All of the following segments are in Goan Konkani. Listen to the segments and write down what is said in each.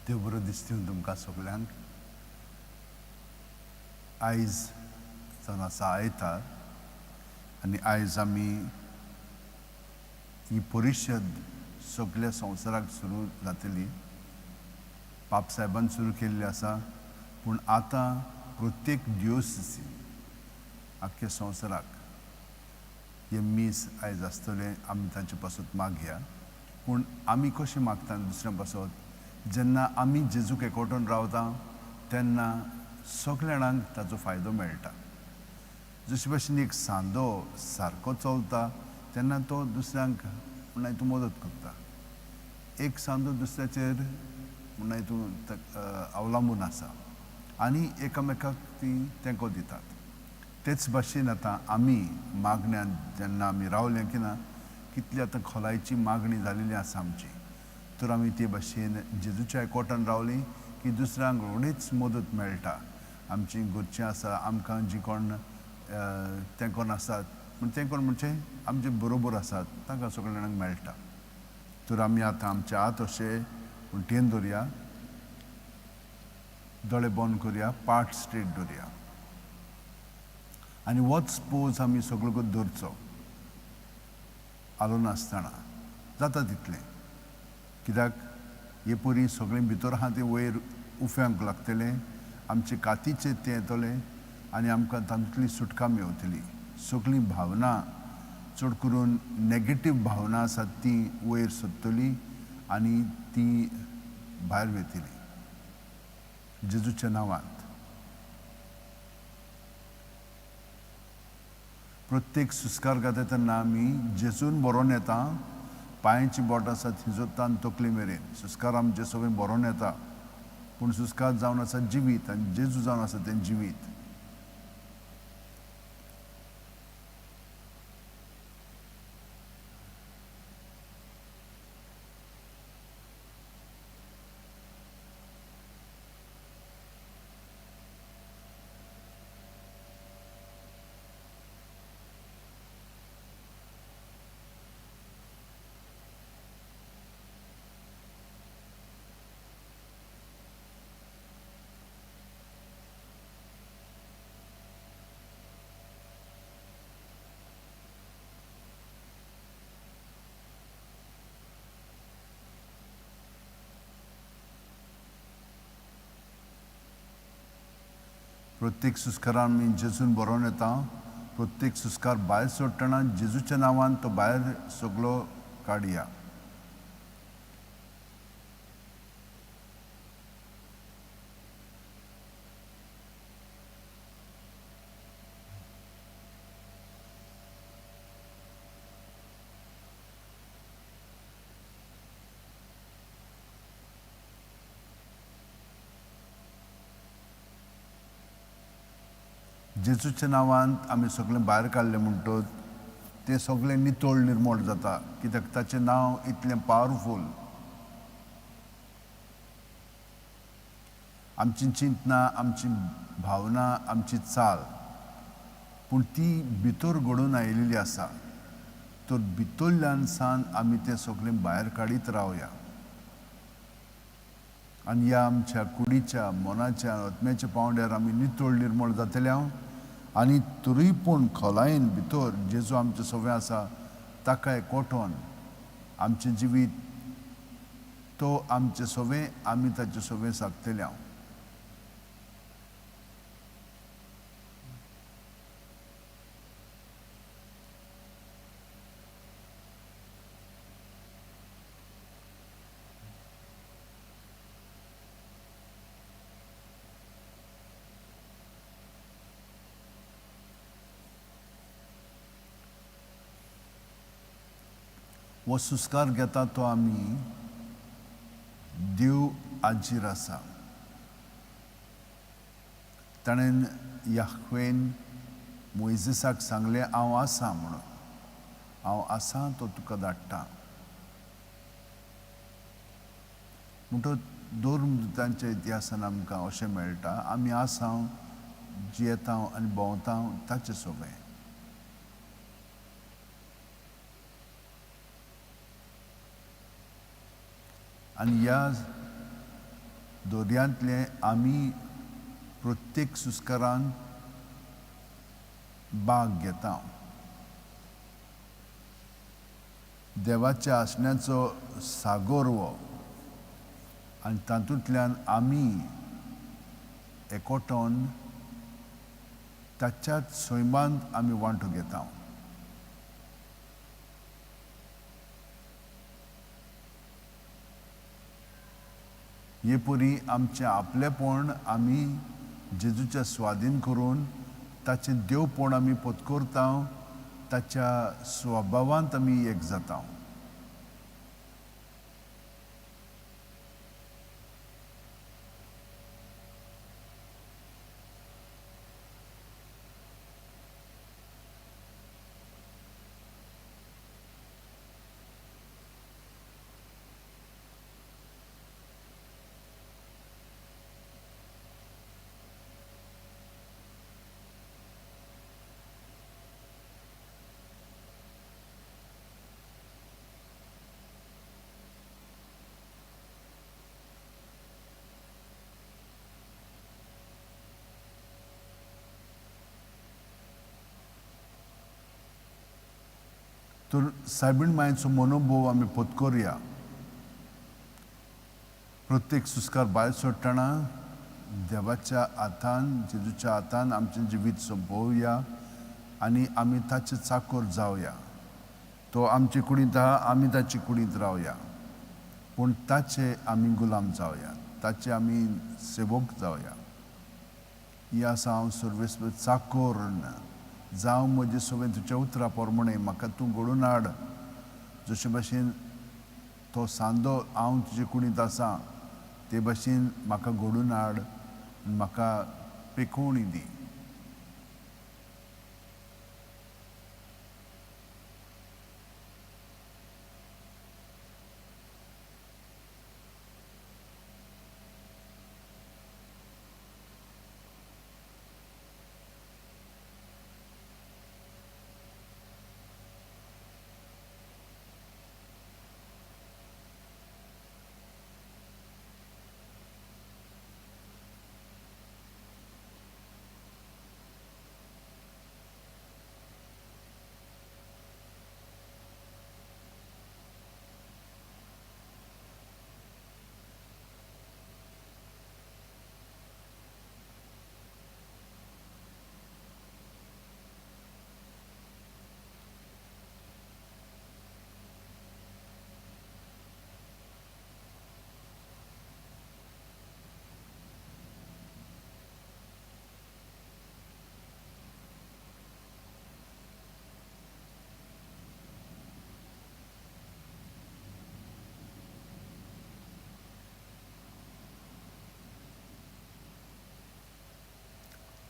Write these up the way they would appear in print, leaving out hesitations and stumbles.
देव बरो दिसता तुमकां सगल्यांक. आयज जावन आसा आयतार आनी आयज आमी ही परिशद सगल्या संवसाराक सुरू जातली. पाप साहेबान सुरू केल्ली आसा, पूण आतां प्रत्येक दिवस आख्ख्या संवसाराक हें मीस आयज आसतलें. आमी तांचे पासत मागया. पूण आमी कशें मागता दुसऱ्यां पासत? जेन्ना आमी जेजूक एकवटून रावता तेन्ना सगल्या जाणांक ताचो फायदो मेळटा. जशे भाशेन एक सांदो सारको चलता तेन्ना तो दुसऱ्यांक म्हणल्यार तूं मदत करता. एक सांदो दुसऱ्याचेर म्हणल्यार तूं अवलंबून आसा आनी एकामेकाक ती तेंको दितात. तेच भाशेन आतां आमी मागण्यान जेन्ना आमी रावले की ना, कितली आतां खोलायची मागणी जालेली आसा आमची, तर आमी ते भाशेन जेजूच्या एकवटान रावली की दुसऱ्यांक रोखडीच मदत मेळटा. आमची घरचीं आसा, आमकां जी कोण तेंकोन आसात, पूण तेंकोन म्हणजे आमचे बरोबर आसात, तांकां सगळ्या जाणांक मेळटा. तर आमी आतां आमचे हात अशे उंटयेन दवरया, दोळे बंद करया, पाट स्ट्रेट दवरया आनी होच पोज आमी सगळो दवरचो हालून नासतना जाता तितलें. कित्याक हे परी सगळें भितर आहा तें वयर उफ्यांक लागतलें, आमचे कातीचेर तें येतलें आनी आमकां तातूंतली सुटका मेवतली. सगळीं भावना, चड करून नेगेटीव भावना आसात ती वयर सोदतली आनी ती भायर वतली जेजूच्या नांवांत. प्रत्येक सुस्कार घेता तेन्ना आमी जेजून बरोवन येता. पांयांची बोट आसा थिंजोता आनी तकली मेरेन सुस्कार आमचे सगळें बरोवन येता. पूण सुस्कार जावन आसा जिवीत आनी जेजू जावन आसा तें जिवीत. प्रत्येक सुस्कारान आमी जेजून बरोवन येता. प्रत्येक सुस्कार भायर सोडटना जेजूच्या नांवान तो भायर सगलो काडया. जेजूच्या नांवान आमी सगळें भायर काडलें म्हणटच तें सगळें नितळ निर्मळ जाता. कित्याक ताचें नांव इतलें पावरफूल. आमची चिंतना, आमची भावना, आमची चाल, पूण ती भितर घडून आयिल्ली आसा. तर भितरल्यान सान आमी तें सगळें भायर काडीत रावया आनी ह्या आमच्या कुडीच्या, मनाच्या, आत्म्याच्या पांवड्यार आमी नितळ निर्मळ जातले हांव. आनी तरूय पूण खोलायेन भितर जेजू आमचें सगळें आसा ताका एकवटोन आमचें जिवीत तो आमचें सगळें, आमी ताचें सगळें सागतले हांव. हो सुस्कार घेता तो आमी देव आजीर आसा. ताणें याह्वेन मोयजेसाक सांगलें, हांव आसा म्हणून, हांव आसा तो तुका धाडटा. म्हणटच धर्मदूतांच्या इतिहासान आमकां अशें मेळटा, आमी आसा, जियेता आनी भोंवता ताचे सोबें. आनी ह्या दर्यांतले आमी प्रत्येक सुस्कारान भाग घेता. देवाच्या आसण्याचो सागोर हो आनी तातूंतल्यान आमी एकवटून ताच्याच सैमांत आमी वांटो घेता. हे परी आमचें आपलेपण आमी जेजूच्या स्वाधीन करून ताचें देवपण आमी पत्करता, ताच्या स्वभावांत आमी एक जाता. तर सायबीण मायेचो मनोभोव आमी पत्करया. प्रत्येक सुस्कार भायर सोडटना देवाच्या हातान, जेजूच्या हातान आमचें जिवीत सोंपोवया आनी आमी ताचे चाकोर जावया. तो आमचे कुडींत आहा, आमी ताचे कुडींत रावया, पूण ताचे आमी गुलाम जावया, ताचे आमी सेवक जावया. ही आसा हांव सर्वेस्पर चाकोर जावं म्हजे सगळें तुज्या उतरा प्रमाणें म्हाका तूं घडोवन हाड. जशे भाशेन तो सांदो हांव तुजे कुडींत आसा ते भाशेन म्हाका घडोवन हाड आनी म्हाका पेखोवणी दी.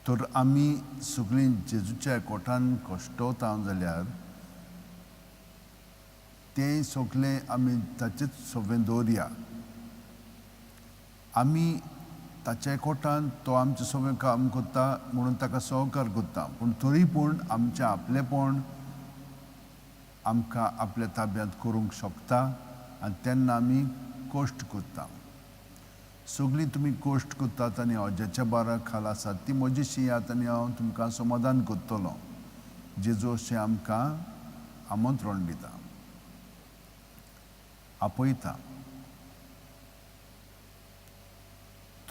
तर आमी सगळीं जेजूच्या एकवटान कश्टवता जाल्यार तें सगळें आमी ताचेच सगळें दवरया. आमी ताच्या एकवटान तो आमचें सगळें काम करता म्हणून ताका सहकार करता, पूण तरी पूण आमचें आपलेपण आमकां आपल्या ताब्यांत करूंक शकता आनी तेन्ना आमी कश्ट करता. सगळीं तुमी कश्ट करतात आनी अज्याच्या बारा खाल आसात ती म्हजी येयात आनी हांव तुमकां समाधान करतलो. जेजू अशें आमकां आमंत्रण दिता, आपयता.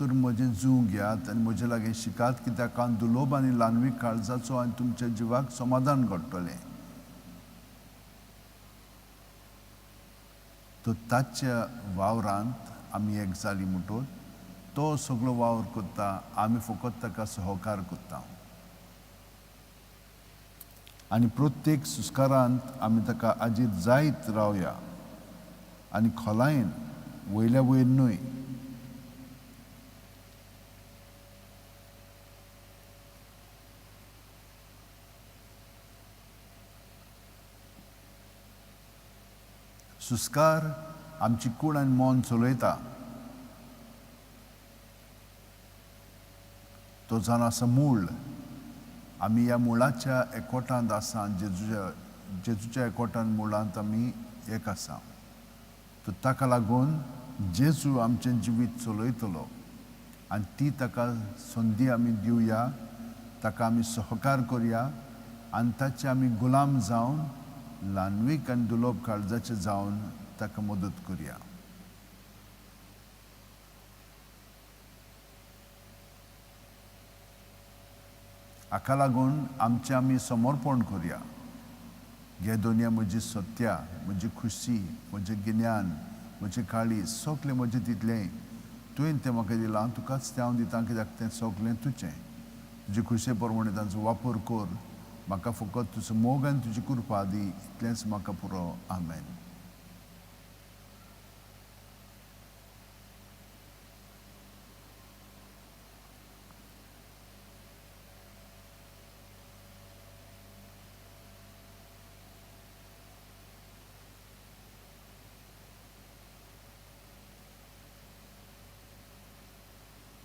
तर म्हजें जूं घेयात आनी म्हजे लागीं शिकात कित्याक हांव दुलोब आनी ल्हानवी काळजाचो आनी तुमच्या जिवाक समाधान घडटलें. तर ताच्या वावरांत आमी एक जाली म्हणटोच तो सगळो वावर करता, आमी फकत ताका सहकार करता आनी प्रत्येक सुस्कारांत आमी ताका आजीत जायत रावया आनी खोलायेन वयल्या वयर न्हय. सुस्कार आमची कूड आनी मन चलयता. तो जावन आसा मूळ. आमी ह्या मुळाच्या एकवटांत आसा, जेजूच्या एकवटान मुळांत आमी एक आसा. तर ताका लागून जेजू आमचें जिवीत चलयतलो. आनी ती ताका संदी आमी दिवया, ताका आमी सहकार करया आनी ताचे आमी गुलाम जावन ल्हानवीक आनी दुलोब काळजाचे जावन ताका मदत करया. हाका लागून आमचें आमी समर्पण करया. घे दोनया म्हजी सत्या, म्हजी खुशी, म्हजें गिन्यान, म्हजें काळीज, सगलें म्हजें तितलें तुवें तें म्हाका दिलां, तुकाच तें हांव दितां, कित्याक तें सगलें तुजें. तुजे खुशे प्रमाणे तांचो वापर कर. म्हाका फकत तुजो मोग आनी तुजी कृपा दी, इतलेंच म्हाका पुरो. आमेन.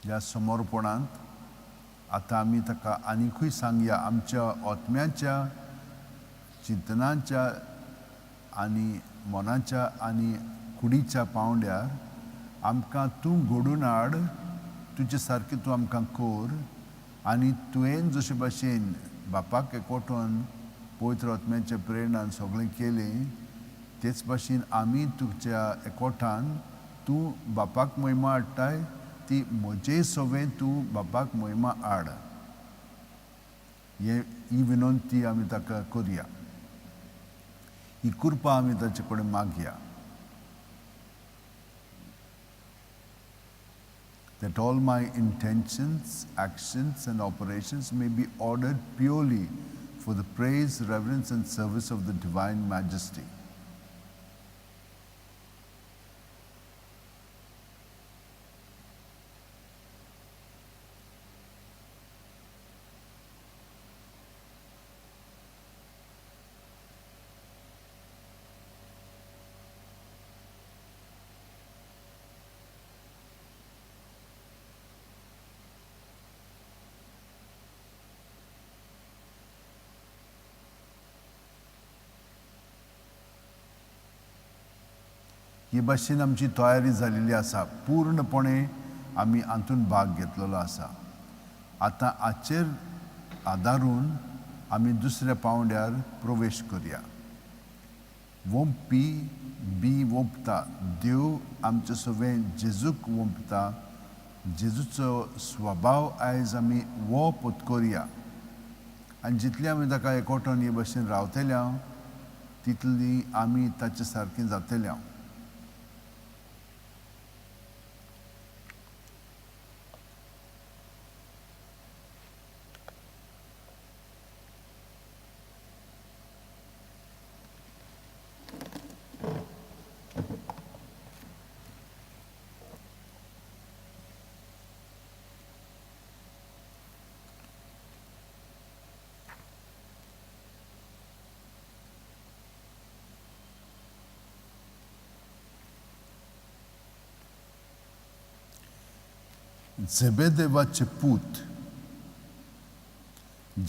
ह्या समर्पणांत आतां आमी ताका आनिकूय सांगया आमच्या आत्म्याच्या, चिंतनाच्या आनी मनाच्या आनी कुडीच्या पांवड्यार आमकां तूं घडून हाड, तुजे सारकें तूं आमकां कर आनी तुवें जशे भाशेन बापाक एकवटून पवित्र आत्म्याच्या प्रेरणान सगळें केलें तेच भाशेन आमी तुज्या एकवटान तूं बापाक महिमा हाडटाय ती म्हजे सवें तूं बापाक महिमा हाड. हे ही विनंती आमी ताका करया, ही कृपा आमी ताचे कडेन मागया. That all my intentions, actions and operations may be ordered purely for the praise, reverence and service of the Divine Majesty. ही भाशेन आमची तयारी जाल्ली आसा, पूर्णपणे आमी हातूंत भाग घेतलेलो आसा. आतां हाचेर आदारून आमी दुसऱ्या पांवड्यार प्रवेश करया. वोंपी बी वोंपता, देव आमचे सवें जेजूक वोंपता. जेजूचो स्वभाव आयज आमी वो पत्करया आनी जितले आमी ताका एकवटून हे भाशेन रावतले तितली आमी ताचे सारकें जातले. झेबेदेवाचे पूत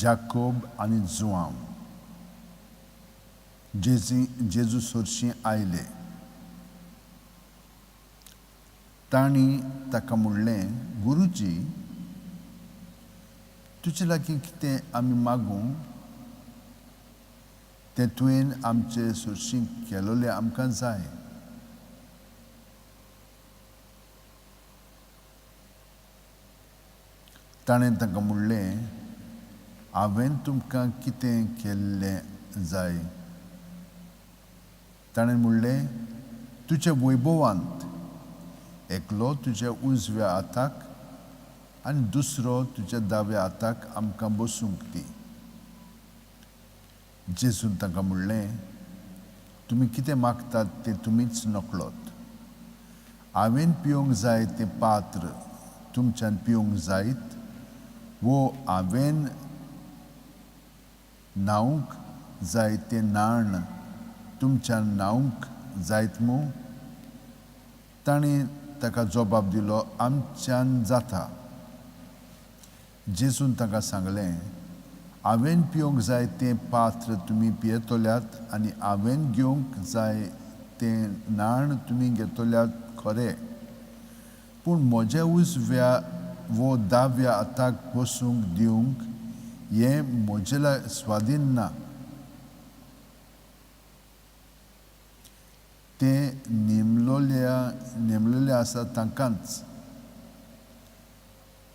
जाकोब आनी जुआंव जेजू सरशीं आयले. तांणी ताका म्हणलें, गुरुजी, तुजे लागीं कितें आमी मागूं तें तुवें आमचे सरशीं केलोलें आमकां जाय. ताणें तांकां म्हणलें, हांवें तुमकां कितें केल्लें जाय? ताणें म्हणलें, तुज्या वैभवांत एकलो तुज्या उजव्या हाताक आनी दुसरो तुज्या दाव्या हाताक आमकां बसूंक दी. जेजून तांकां म्हणलें, तुमी कितें मागतात तें तुमीच नकळत. हांवें पिवंक जाय तें पात्र तुमच्यान पिवंक जायत वो हांवें न्हावंक जाय तें न्हाण तुमच्यान न्हावंक जायत मू? ताणें ताका जबाब दिलो, आमच्यान जाता. जेजून ताका सांगलें, हांवें पिवंक जाय तें पात्र तुमी पियेतल्यात आनी हांवें घेवंक जाय तें न्हाण तुमी घेतल्यात खरें, पूण म्हज्या उजव्या वो दाव्या हाताक बसूंक दिवंक हें म्हजेला स्वाधीन ना. तें नेमलेले आसा तांकांच.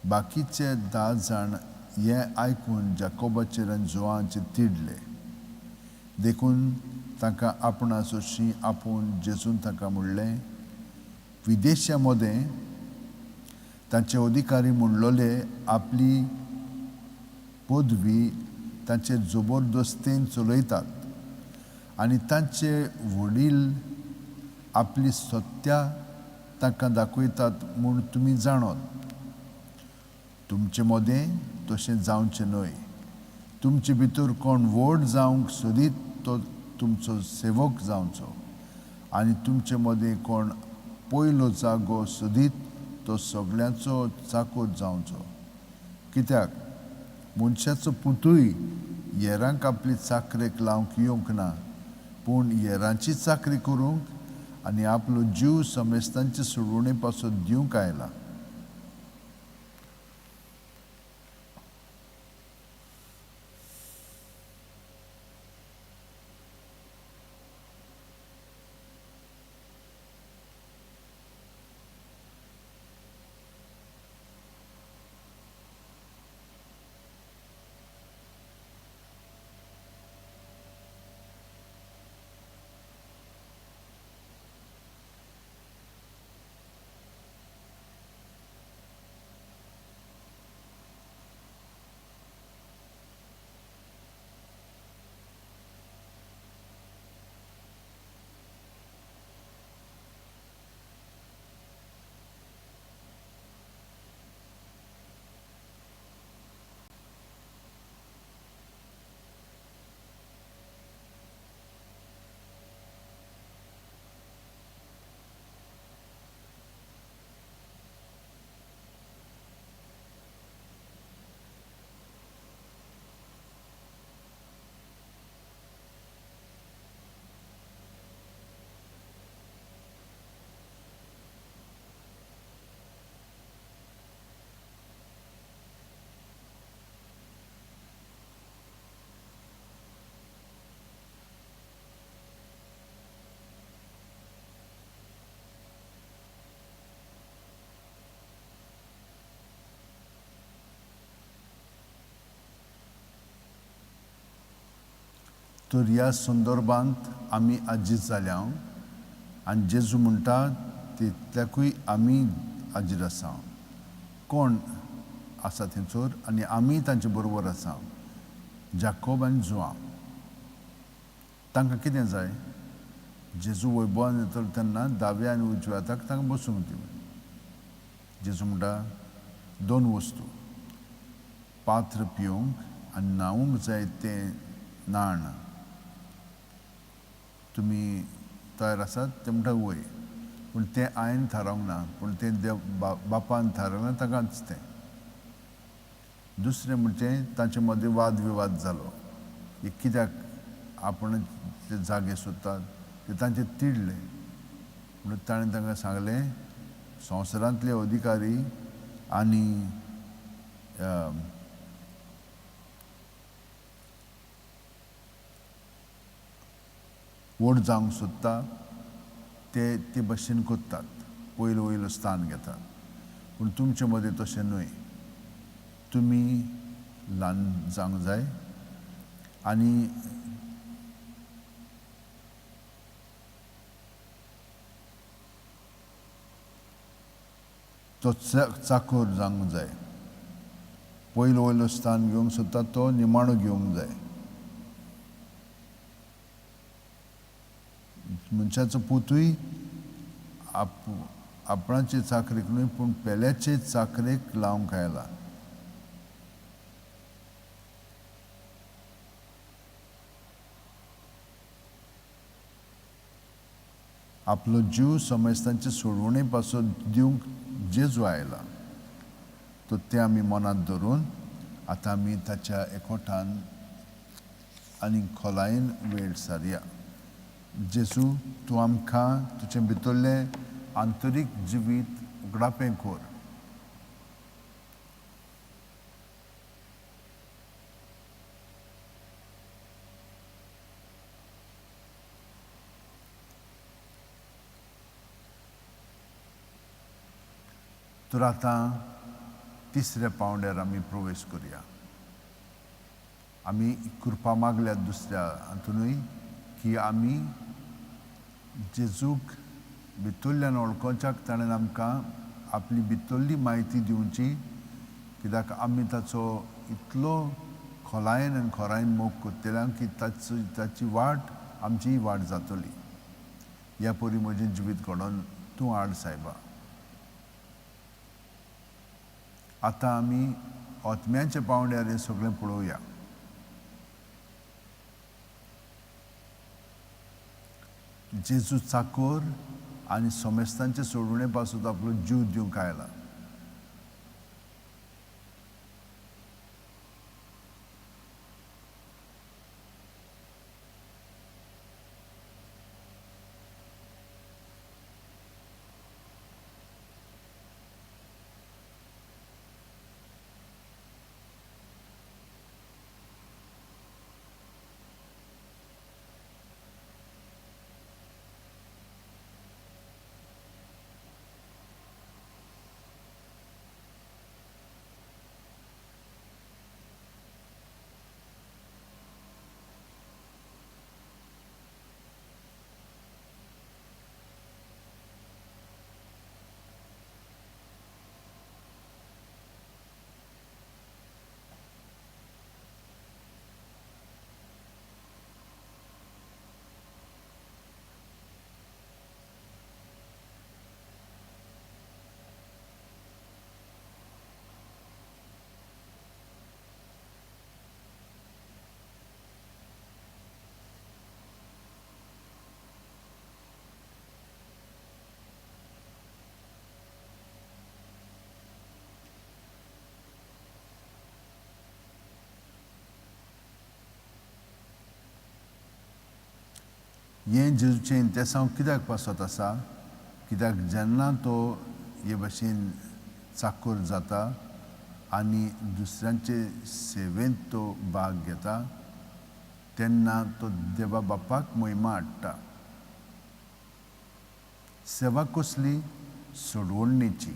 बाकीचे 10 जाण हें आयकून जाकोबाचेर आनी जुवांचेर तिडले. देखून तांकां आपणा सोशी आपोवन जेजून तांकां म्हणलें, विदेशा मदें तांचे अधिकारी म्हणलोले आपली पदवी तांचे जबरदस्तेन चलयतात आनी तांचे वडील आपली सत्या तांकां दाखयतात म्हूण तुमी जाणत. तुमचे मदें तशें जावचें न्हय. तुमचे भितर कोण व्हड जावंक सोदीत तो तुमचो सेवक जावचो आनी तुमचे मदें कोण पयलो जागो सोदीत तो सगळ्यांचो चाकोर जावचो. कित्याक मनशाचो पुतूय येरांक आपली चाकरेक लावंक येवंक ना, पूण येरांची चाकरी करूंक आनी आपलो जीव समेस्तांचे सोडवणे पासून दिवंक आयला. तर ह्या संदर्भांत आमी आजीज जाल्या आनी जेजू म्हणटा तितल्याकूय आमी आजीर आसा. कोण आसा थंयसर आनी आमी तांचे बरोबर आसा, जाकोब आनी जुआंव. तांकां कितें जाय? जेजू वैभवान येतलो तेन्ना दाव्या आनी उजव्या हाताक तांकां बसूंक दिवं. जेजू म्हणटा 2 वस्तू, पात्र पिवंक आनी न्हावूंक जाय तें न्हाण. तुमी तयार आसात? ते म्हणटा वय. पूण तें हांवें थारावंक ना, पूण तें देव बापान थारायलां ताकाच तें. दुसरें म्हणजे तांचे मदीं वाद विवाद जालो की कित्याक आपण ते जागे सोदतात, ते तांचे तिडले. म्हणून ताणें तांकां सांगलें, संवसारांतले अधिकारी आनी व्हड जावंक सोदता ते ते भशेन करतात, पयलो वयलो स्थान घेतात. पूण तुमचे मदें तशें न्हय. तुमी ल्हान जावंक जाय आनी तो चाकोर जावंक जाय. पयलो वयलो स्थान घेवंक सोदता तो निमाणो घेवंक जाय. मनशाचो पुतूय आपणाचे चाकरेक न्हय पूण पेल्याचे चाकरेक लावंक आयला. आपलो जीव समेस्तांचे सोडवणे पासून दिवंक जेजू आयला. तर तें आमी मनांत धरून आतां आमी ताच्या एकवटान आनी खोलायेन वेळ सारया. जेजू, तूं आमकां तुजें भितरलें आंतरीक जिवीत उगडापें कर. तर आतां तिसऱ्या पांवड्यार आमी प्रवेश करुया. आमी कृपा मागल्या दुसऱ्या हातूनय की आमी जेजूक भितरल्यान वळखोवच्याक ताणें आमकां आपली भितरली म्हायती दिवची, कित्याक आमी ताचो इतलो खोलायेन आनी खोरायेन मोग करतले की ताची वाट आमचीय वाट जातली. ह्या परी म्हजें जिवीत घडोवन तूं हाड सायबा. आतां आमी आत्म्याच्या पांवड्यार हें सगळें पळोवया. जेजू चाकोर आनी सोमेस्तांचे सोडवणे पासून आपलो जीव दिवंक आयला. हें जेजूचें इंतेसांव कित्याक पासत आसा? कित्याक जेन्ना तो हे भशेन चाकोर जाता आनी दुसऱ्यांचे सेवेंत तो भाग घेता तेन्ना तो देवा बापाक महिमा हाडटा. सेवा कसली? सोडवणेची.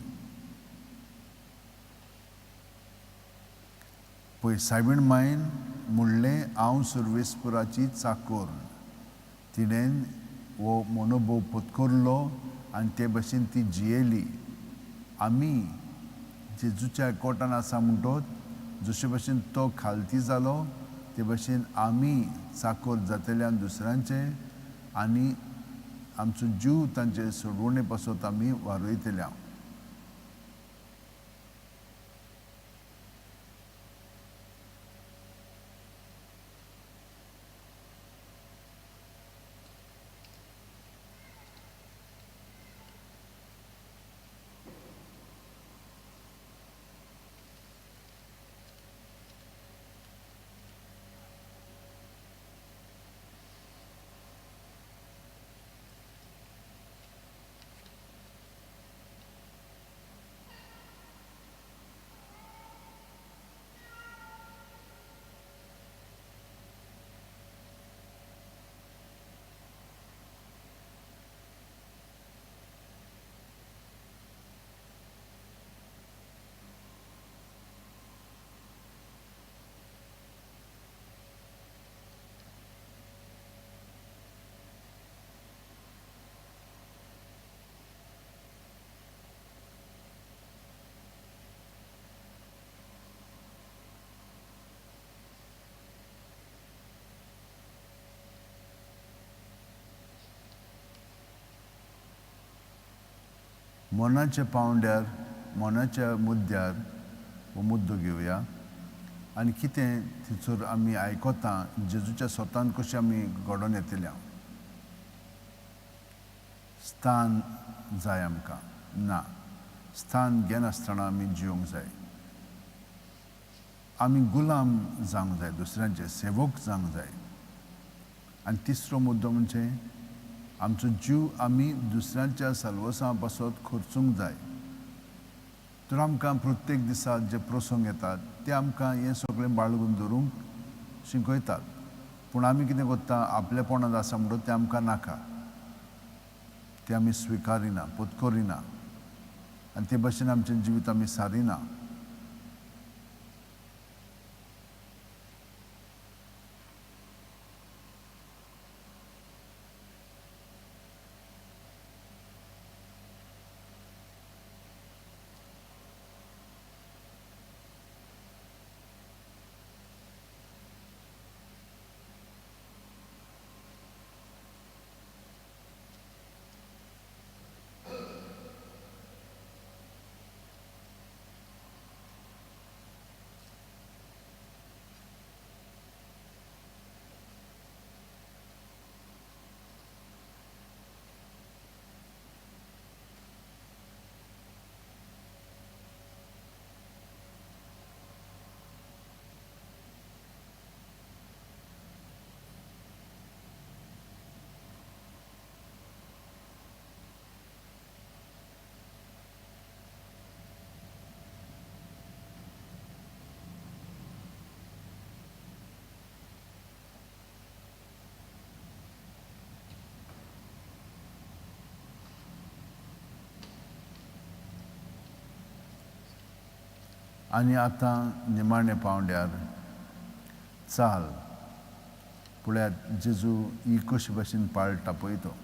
पळय सायबीण मायन म्हणलें हांव सर्वेस्पुराची चाकोर. तिणें हो मनोभोव पत्करलो आनी ते भशेन ती जियेली. आमी जेजूच्या कोटान आसा म्हणटोच जशे भशेन तो खालती जालो ते भशेन आमी चाकोर जातल्यान दुसऱ्यांचे आनी आमचो जीव तांचे सोडवणे पासत आमी वारयतले. मनाच्या पांवड्यार, मनाच्या मुद्द्यार हो मुद्दो घेवया आनी कितें थंयसर आमी आयकता जेजूच्या स्वतान कशें आमी घडोवन येतले. स्थान जाय आमकां ना, स्थान घेनासतना आमी जिवंक जाय. आमी गुलाम जावंक जाय, दुसऱ्यांचे सेवक जावंक जाय. आनी तिसरो मुद्दो म्हणजे आमचो जीव आमी दुसऱ्यांच्या साल्वसां पासत खर्चूंक जाय. तर आमकां प्रत्येक दिसा जे प्रसंग येतात ते आमकां हें सगळें बाळगून धरूंक शिकयतात. पूण आमी कितें करता, आपलेपणांत आसा म्हणून तें आमकां नाका, तें आमी स्विकारिना, पत्करिना. आनी ते भशेन आमचें जिवीत आमी सारिना. आनी आतां निमाणे पावंड्यार चाल पळयात जेजू ही कशे भशेन पाळटा पळय तो.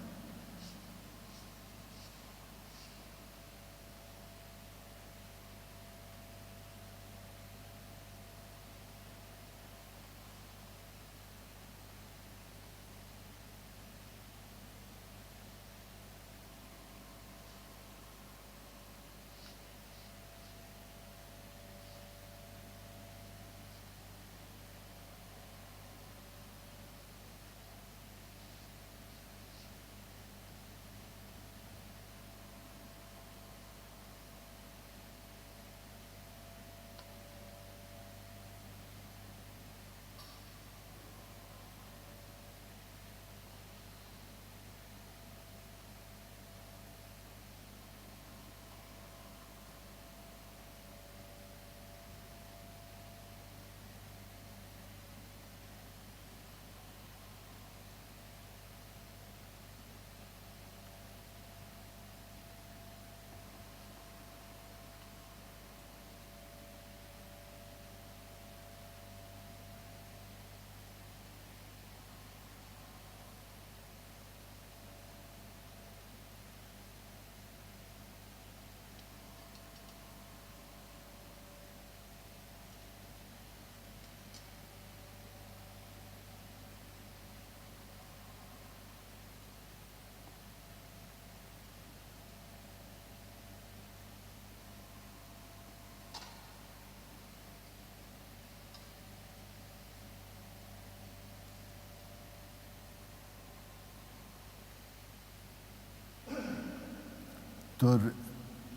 तर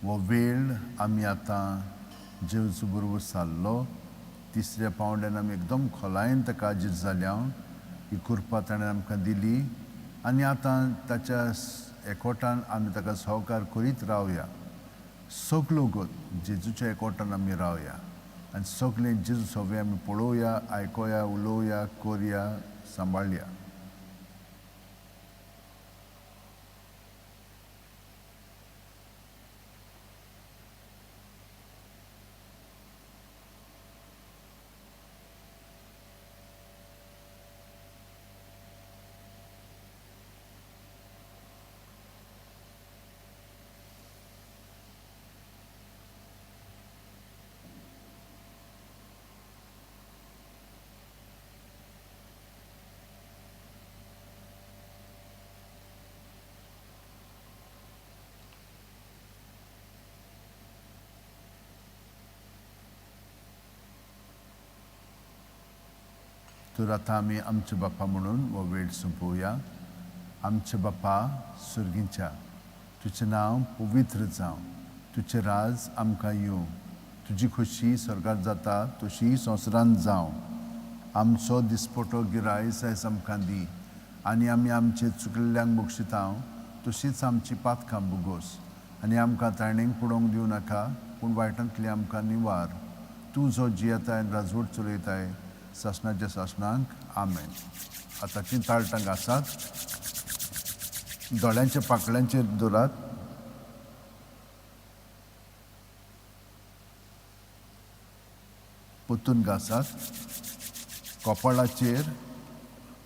हो वेळ आमी आतां जेजू बरोबर सारलो. तिसऱ्या पावंड्यान आमी एकदम खोलायेन ताका आजीर जाल्या. ही कृपा ताणें आमकां दिली आनी आतां ताच्या एकवटान आमी ताका सहकार करीत रावया. सगलो गत जेजूच्या एकवटान आमी रावया आनी सगळें जेजू सगळें आमी पळोवया, आयकोया, उलोवया, करया, सांबाळया. तर आतां आमी आमचे बापा म्हणून हो वेळ सोंपोवया. आमचे बापा सर्गीच्या, तुजें नांव पवित्र जावं, तुजें राज आमकां येवं, तुजी खोशी स्वर्गार जाता तशी संवसारांत जावं. आमचो दिसपटो गिरायस आयज आमकां दी आनी आमी आमचे चुकल्ल्यांक बक्षिता तशीच आमची पातकां बुगोस आनी आमकां ताणेंक पडोवंक दिवं नाका, पूण वायटांतली आमकां निवार. तूं जो जियेताय आनी राजवट चलयताय सासणाच्या सासणांक, आमेन. आतांची ताळटां घासात, दोळ्यांच्या पाकळ्यांचेर दवरात. परतून घासात. कपाळाचेर,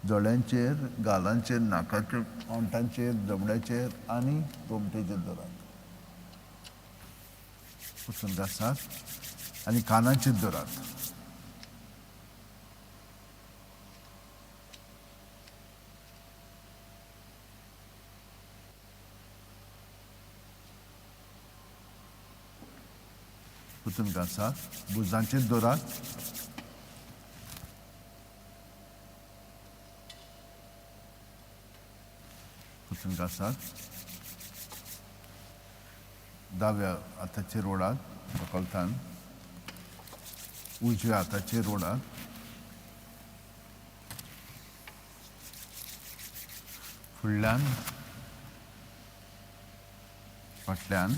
दोळ्यांचेर, गालांचेर, नाकाचेर, ओंठांचेर, जबड्याचेर आनी गोमटेचेर धरात. परतून घासात आनी कानाचेर धरात. परतून घासात, भुजांचेर दवरात. परतून घासात, दाव्या हाताचेर ओडात कलतान, उजव्या हाताचेर ओडात. फुडल्यान, फाटल्यान,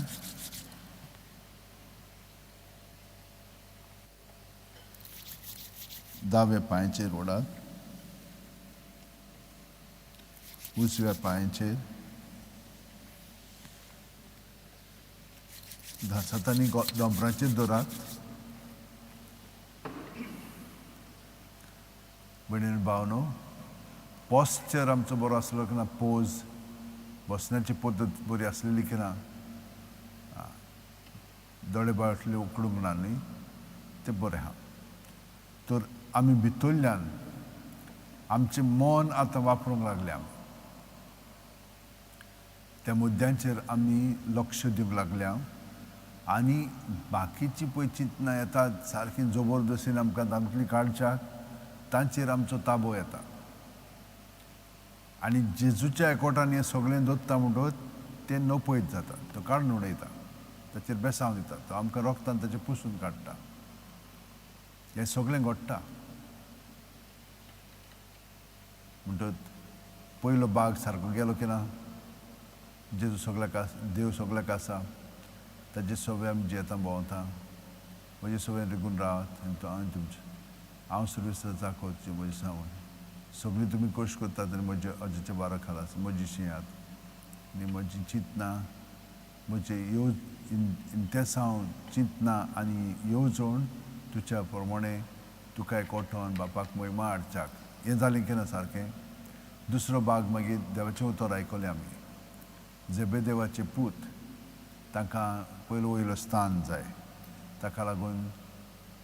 दाव्या पांयाचेर ओडात, उजव्या पांयाचेर. घासात आनी दोंपराचेर दवरात. भयणीन भावनो, पोस्चर आमचो बरो आसलो की ना, पोज, बसण्याची पद्दत बरी आसलेली की ना, दोळे बाटले उकडूंक ना न्ही, तें बरें आहा. तर आमी भितरल्यान आमचें मन आतां वापरूंक लागल्या, त्या मुद्द्यांचेर आमी लक्ष दिवंक लागल्या आनी बाकीची पळय चिंतनां येतात सारकी जबरदस्तीन आमकां तांतली काडच्याक, तांचेर आमचो ताबो येता. आनी जेजूच्या एकवटान हें सगळें दवरता म्हणटकच तें नपयत जाता, तो काडून उडयता, ताचेर बेसांव दिता, तो आमकां रोगतान ताचें पुसून काडटा. हें सगळें घडटा. म्हणटकच पयलो बाग सारको गेलो की ना, जेजू सगळ्याक आसा, देव सगळ्याक आसा, ताजे सगळे आमी जियेता भोंवता, म्हजे सगळें रिगून रावात आनी तो हांवें तुमचें हांव सुरवेस्त दाखोवची म्हजी सांगून सगळीं तुमी कश्ट करतात आनी म्हजे अजाच्या बारा खाला म्हजी शिंयात आनी म्हजी चिंतनां, म्हजे येवज इंतेसांव चिंतनां आनी येवजण तुज्या प्रमाणे तुका एकवटोन बापाक म्हयमा हाडच्याक. हें जालें की ना सारकें. दुसरो भाग मागीर देवाचें उतर आयकलें आमी. जेबेदेवाचे पूत तांकां पयलो वयलो स्थान जाय, ताका लागून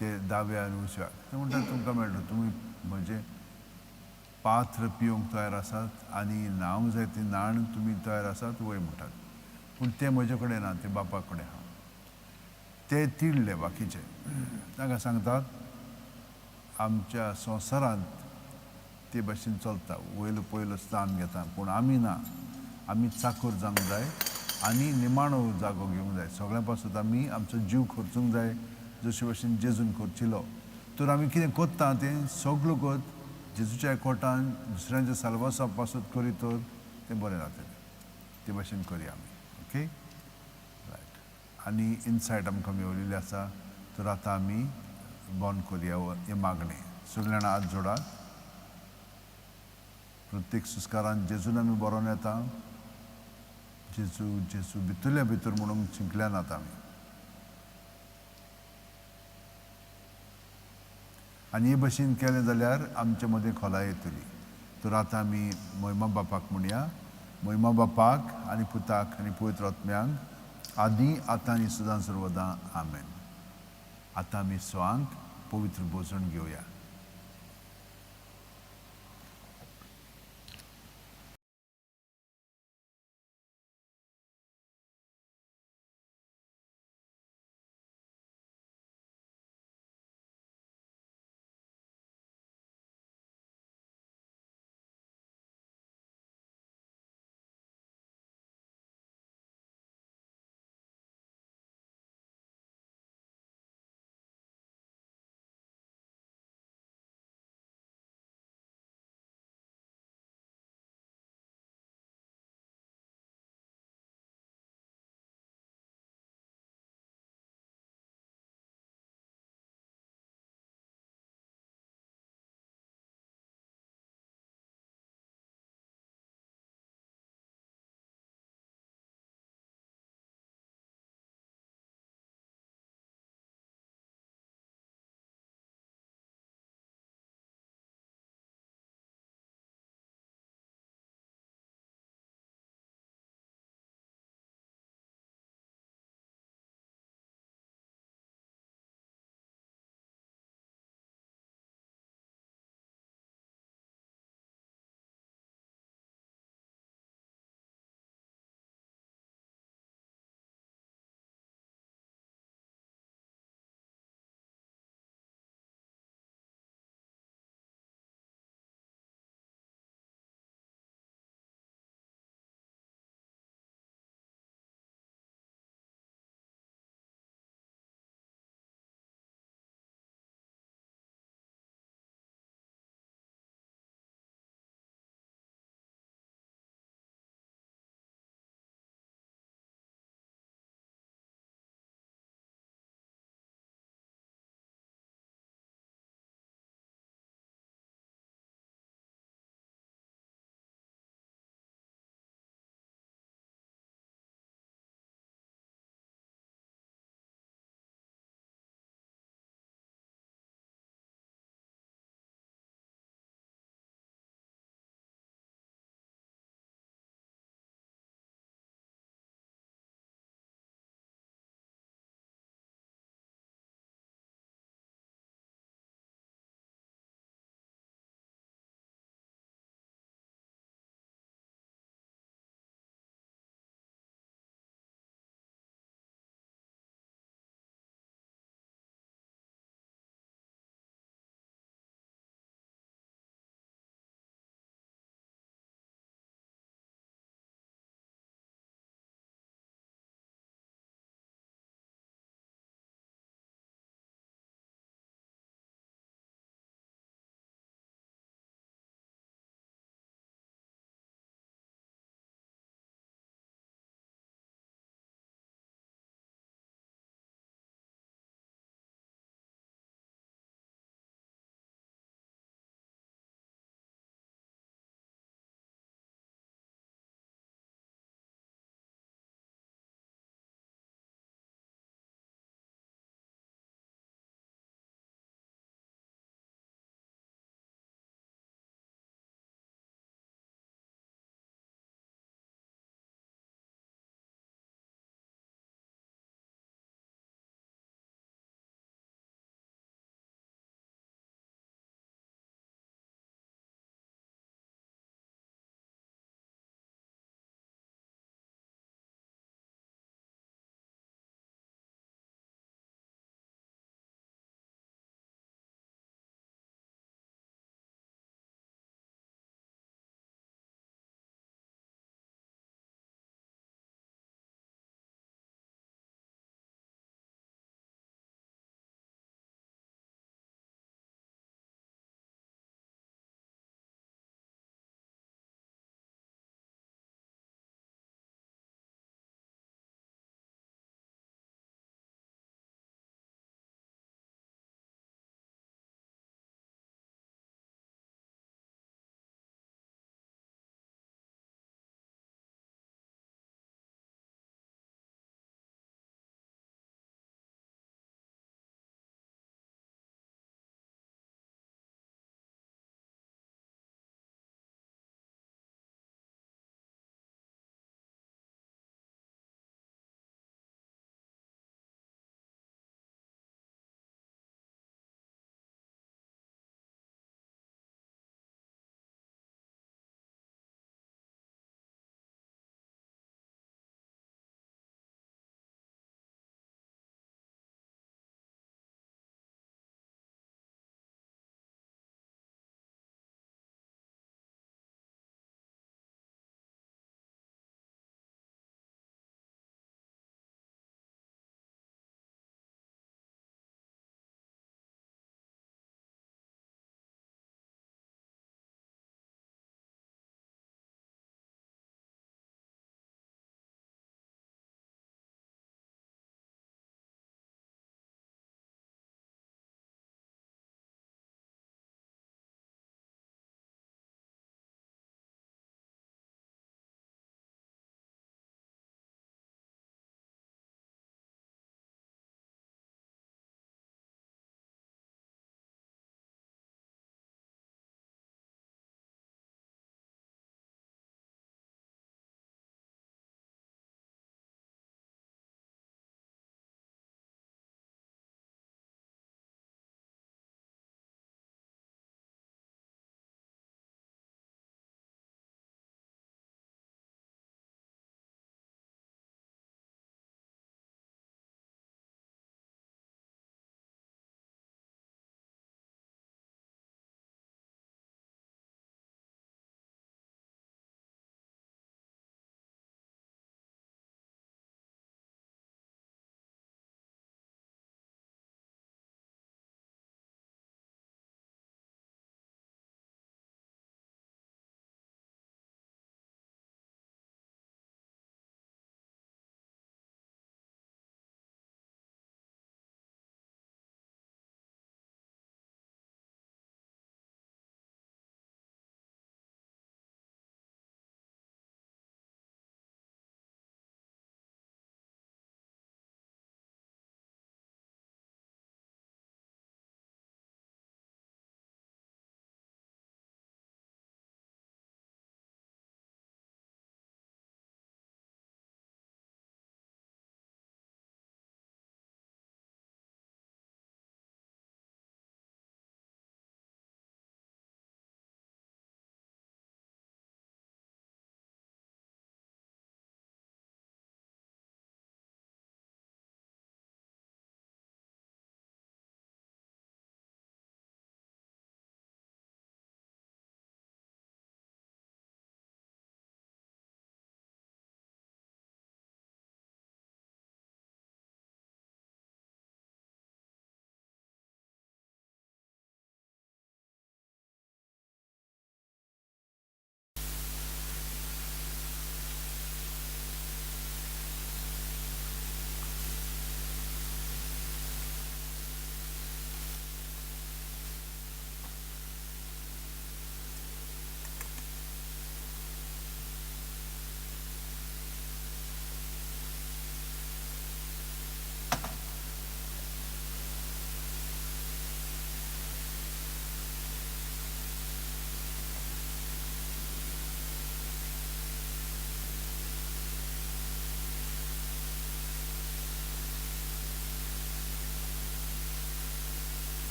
ते दाव्या आनी उजव्याक ते म्हणटात तुमकां मेळटा, तुमी म्हजें पात्र पिवंक तयार आसात आनी न्हावंक जाय ती न्हाण तुमी तयार आसात वय म्हणटात, पूण तें म्हजे कडेन ना, तें बापा कडेन आहा. ते तिडले बाकीचे, तांकां सांगतात आमच्या संवसारांत ते भाशेन चलता, वयलो पयलो स्थान घेता, पूण आमी ना, आमी चाकोर जावंक जाय आनी निमाणो जागो घेवंक जाय. सगळ्यां पासून आमी आमचो जीव खर्चूंक जाय जशे भाशेन जेजून खर्चिलो. तर आमी कितें करता तें सगळो कोत जेजूच्या एकवटान दुसऱ्यांच्या साल्वासा पासून करीत तर तें बरें जातलें. ते भाशेन करया आमी. Okay, right. आनी इनसायट आमकां मेवलेली आसा, तर आतां आमी बंद करया हें मागणें. सगळीं जाणां हात जोडात. प्रत्येक संस्कारान जेजून आमी बरोवन येता, जेजू जेजू भितरल्या भितर म्हणूंक शिकल्या नात आमी. आनी हे भशेन केलें जाल्यार आमचे मदें खोलाय येतली. तर आतां आमी मोहिमा बापाक म्हणया, मोहिमा बापाक आनी पुताक आनी पवित्र आत्म्यांक आदी आतां आनी सदां सर्वदां आमेन. आतां आमी स्वांक पवित्र भोजन घेवया.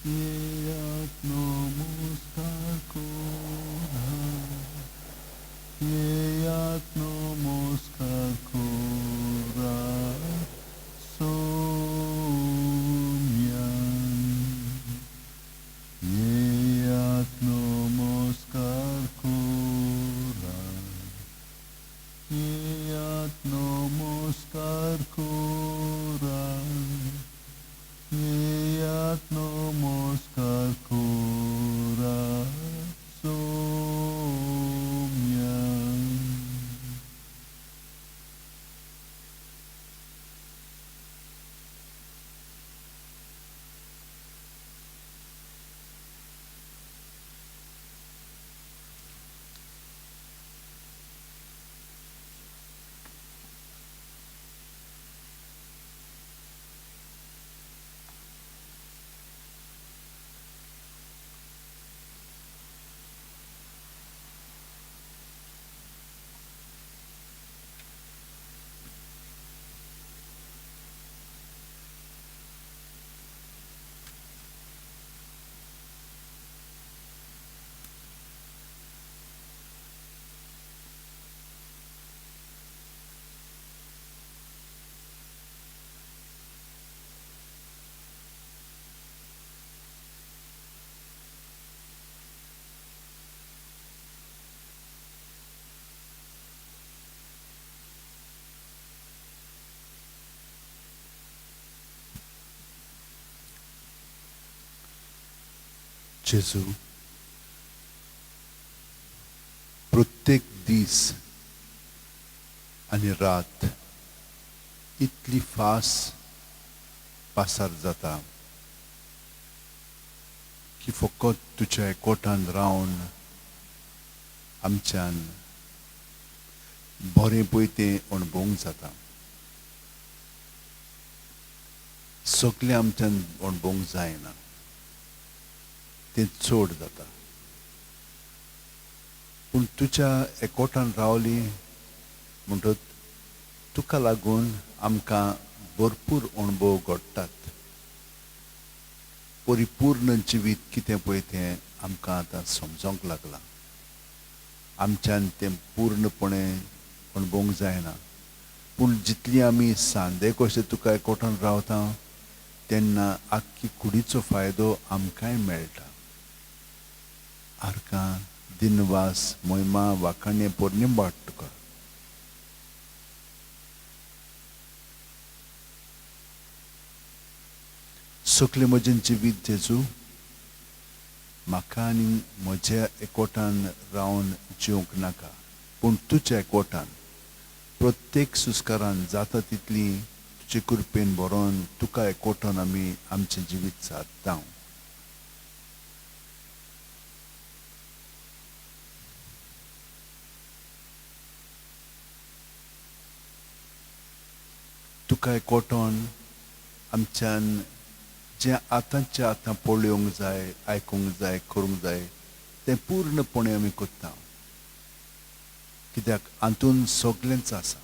येयात नमस्कार करा, येयात नमस्कार करा सोम्यान, येयात नमस्कार करा, येयात नमस्कार करा, येयात नमस्कार करा सोम्यान. जेजू, प्रत्येक दीस आनी रात इतली फास पासार जाता की फकत तुज्या एकवटान रावन आमच्यान बरें पळय तें अणभवूंक जाता. सगळें आमच्यान अणभवूंक जायना, तें चड जाता. पूण तुज्या एकवटान रावली म्हणटच तुका लागून आमकां भरपूर अणभव घडटात. परिपूर्ण जिवीत कितें पळय तें आमकां आतां समजोंक लागलां. आमच्यान तें पूर्णपणे अणभवूंक जायना, पूण जितली आमी सांदे कशे तुका एकवटान रावता तेन्ना आख्खी कुडीचो फायदो आमकांय मेळटा. आर्कां, दिनवास, मोहिमा, वाखाणे, पोरणिंबाट तुका. सगळें म्हजें जिवीत जेजू, म्हाका आनी म्हज्या एकवटान रावन जिवंक नाका, पूण तुज्या एकवटान प्रत्येक सुस्कारान जाता तितली तुजे कृपेन भरोन तुका एकवटान आमी आमचें जिवीत सारता. तुका एकवटान आमच्यान जें आतांच्या आतां पळोवंक जाय, आयकूंक जाय, करूंक जाय तें पूर्णपणे आमी करता, कित्याक हातूंत सगळेंच आसा.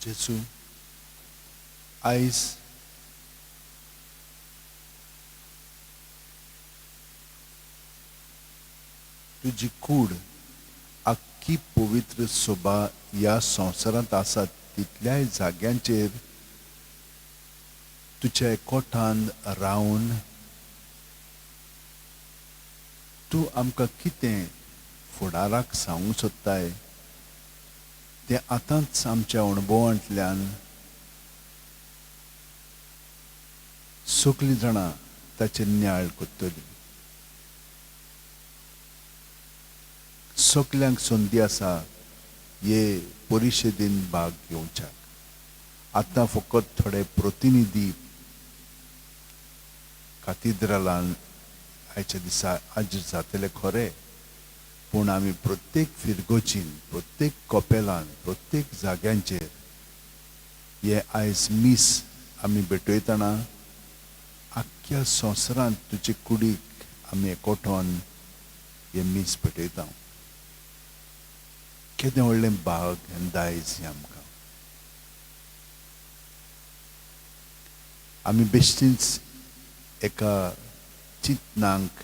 जेजू, आयज तुजी कूड आख्खी पवित्र सोबा ह्या संवसारांत आसा तितल्याय जाग्यांचेर तुज्या एकवटान रावन तूं आमकां कितें फुडाराक सांगूंक सोदताय तें आतांच आमच्या अणभवांतल्यान सगळीं जाणां ताचेर नियाळ करतलीं. सगल्यांक संदी आसा हे परिशदेन भाग घेवच्याक. आतां फकत थोडे प्रतिनिधी कातिद्रालान आयच्या दिसा हाजीर जातले खरे, पूण आमी प्रत्येक फिरगोचीन, प्रत्येक कपेलान, प्रत्येक जाग्यांचेर हे आयज मीस आमी भेटयतना आख्ख्या संवसारांत तुजे कुडीक आमी एकवटोन हें मीस भेटयता. केदें व्हडलें भाग आनी दायज हें आमकां. आमी बेश्टीच एका चिंतनाक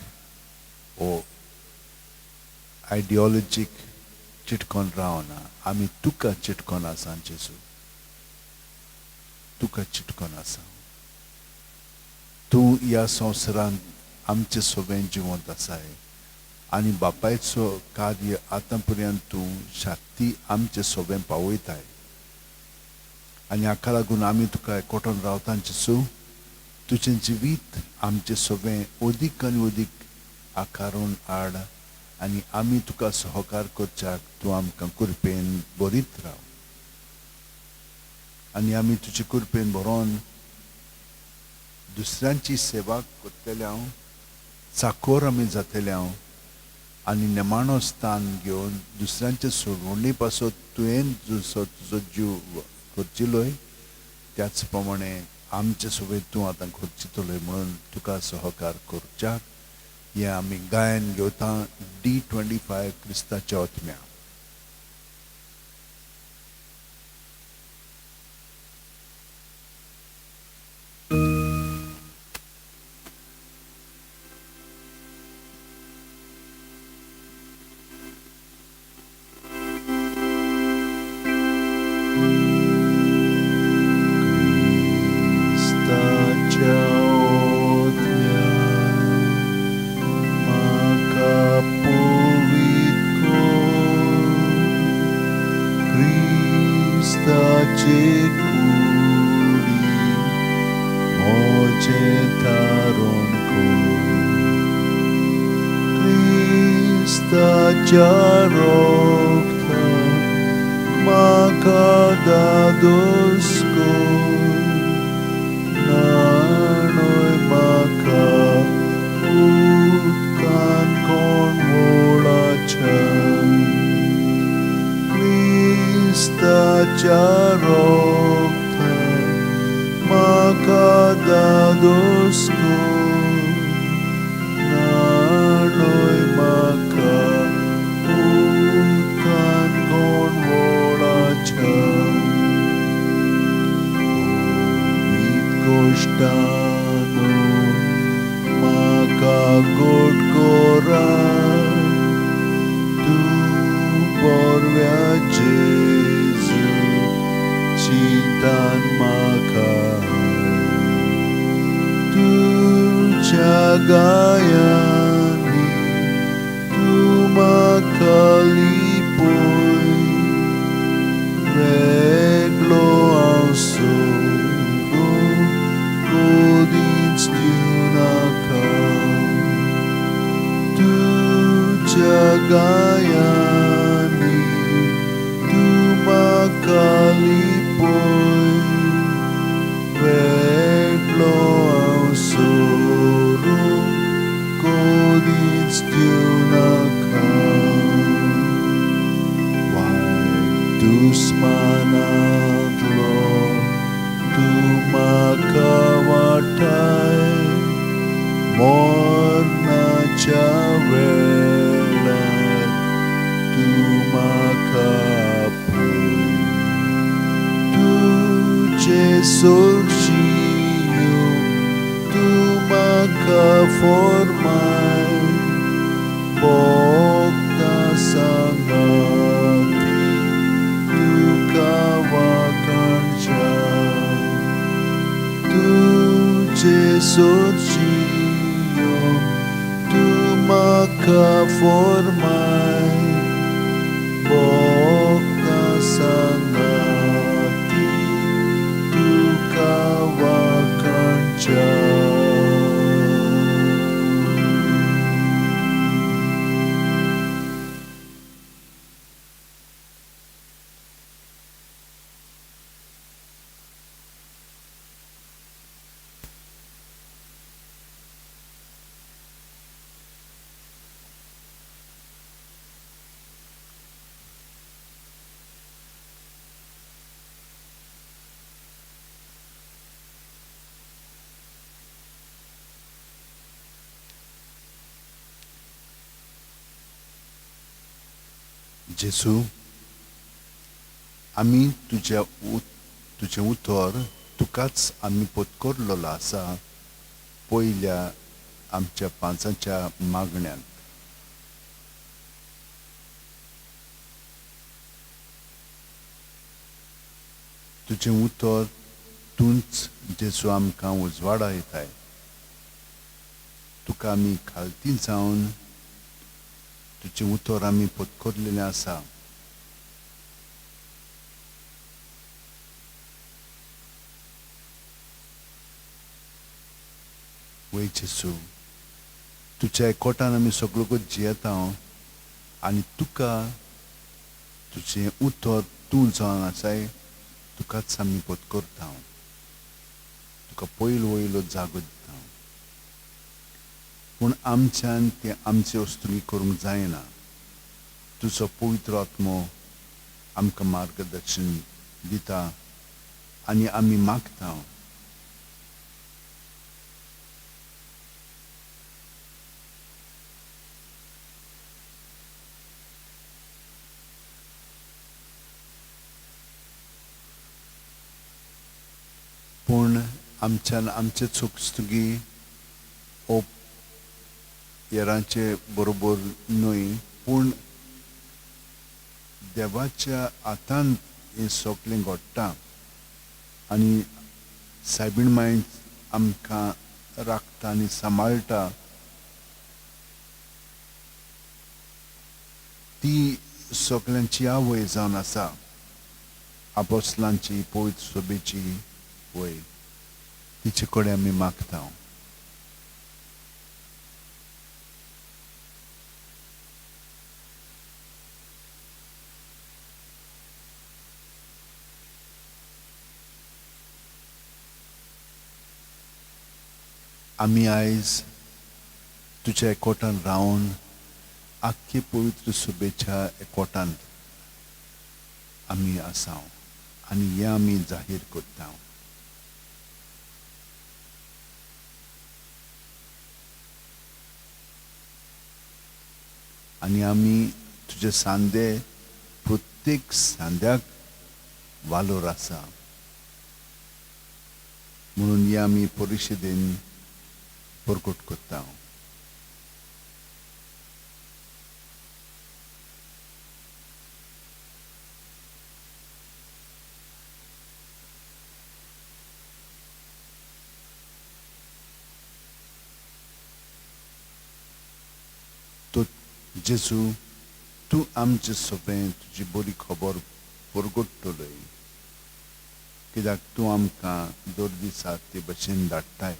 वो आयडियोलॉजीक चिटकोन रावना, आमी तुका चिटकोन आसा जेजू, तुका चिटकोन आसा. तूं ह्या संवसारांत आमचे सवें जिवंत आसाय आनी बापायचो कार्य आतां पर्यंत तूं शक्ती आमचे सवें पावयताय आनी हाका लागून आमी तुका एकवटोन रावता जेजू. तुजें जिवीत आमचे सवें अदीक आनी अदीक आकारून हाड आनी आमी तुका सहकार करच्याक तूं आमकां कृपेन बरीत राव आनी आमी तुजे कृपेन भरोन दुसऱ्यांची सेवा करतले हांव, चाकोर आमी जातले हांव आनी नेमाणो स्थान घेवन दुसऱ्यांचे सोडवणी पासत तुवें जसो तुजो जीव खर्चिलोय त्याच प्रमाणे आमचे सोबत तूं आतां खर्चितलोय म्हणून तुका सहकार करच्याक हें आमी गायन घेवता D25 क्रिस्ताच्या ओतम्या. क्रिस्ताच्या ओतम्या म्हाका पवित्र कर, क्रिस्ताचे कुडीन म्हजें तारण कर, क्रिस्ताच्या रगतान म्हाका दादोस कर, न्हाणय म्हाका उदकान कोणवळाच्या, क्रिस्ताच्या रगतान म्हाका दादोस कर, न्हाणय म्हाका उदकान कोणवळाच्या. गोश्टानो म्हाका गोड करा, तूं बरव्या जेजू चिंतान म्हाका, तुज्या गायांनी तूं म्हाका लिपय, वेगळो हांव सोडून कदींच दिवनाका, तुज्या गायांनी तूं म्हाका लिपय, वेगळो हांव सोडून कदींच दिवनाका. वायट दुस्मानांतलो तूं म्हाका वाटाय, मरणाच्या वेळार तूं म्हाका आपय, तुजे सोर्शियो तूं म्हाका फॉर्माय, भोगता सांगाती तुका वाखाणच्या, तुजे सोर्शियो तूं म्हाका फॉर्माय, भोगता सांगाती तुका वाखाणच्या. जेजू, आमी तुज्या तुजें उतर तुकाच आमी पत्करलेलो आसा पयल्या आमच्या पांचाच्या मागण्यांत. तुजें उतर तूंच जेजू आमकां उजवाडा येताय. तुका आमी खालती जावन तुजें उतर आमी पत्करलेलें आसा. वय जेजू, तुज्या एकवटान आमी सगळो जियेता आनी तुका तुजें उतर तूं जावन आसाय तुकाच आमी पत्करता, तुका पयलो वयलो जागो दिता. पूण आमच्यान तें आमचे वस्तुनी करूंक जायना. तुजो पवित्र आत्मो आमकां मार्गदर्शन दिता आनी आमी मागता. पूण आमच्यान आमचे चुकस्तुगी ओ हेरांचे बरोबर न्हय, पूण देवाच्या हातान हें सगळें घडटा आनी सायबीण माय आमकां राखता आनी सांबाळटा. ती सगळ्यांची आवय जावन आसा, आपोसलांची पवित्र सभेची वय. तिचे कडेन आमी मागता. आमी आयज तुज्या एकवटान रावन आख्खे पवित्र सभेच्या एकवटांत आमी आसा आनी हें आमी जाहीर करता. आनी आमी तुजे सांदे प्रत्येक सांद्याक वालोर आसा म्हणून हें आमी परिशदेन प्रकट करता. तो जेजू, तूं आमचे सभेंत तुजी बरी खबर परगट्टलोय, कित्याक तूं आमकां दर दिसा ते भशेन धाडटाय.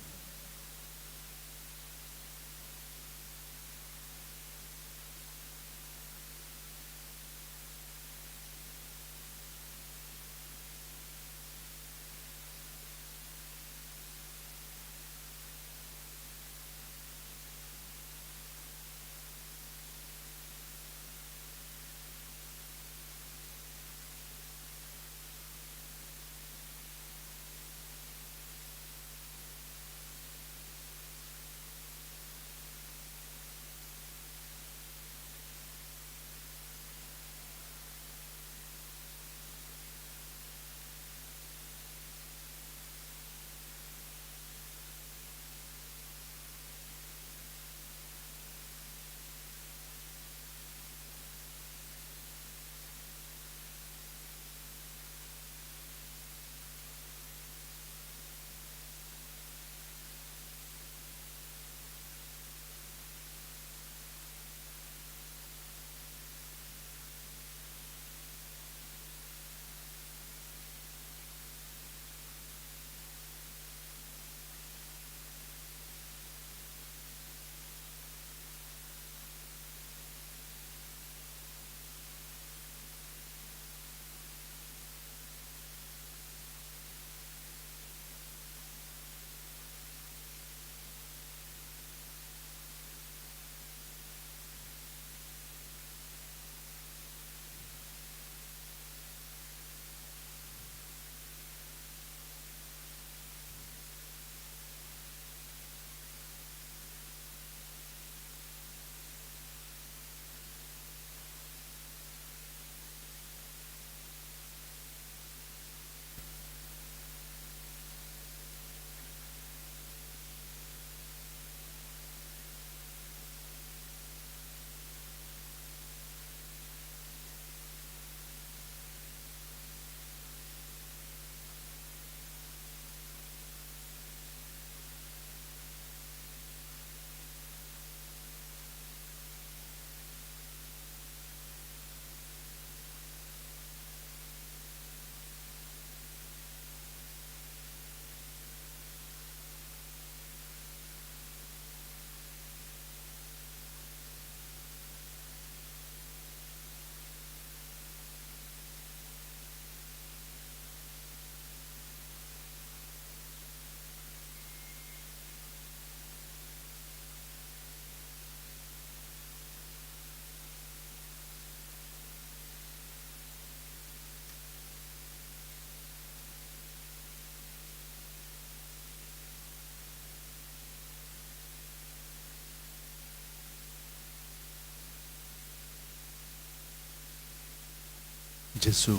जेजू,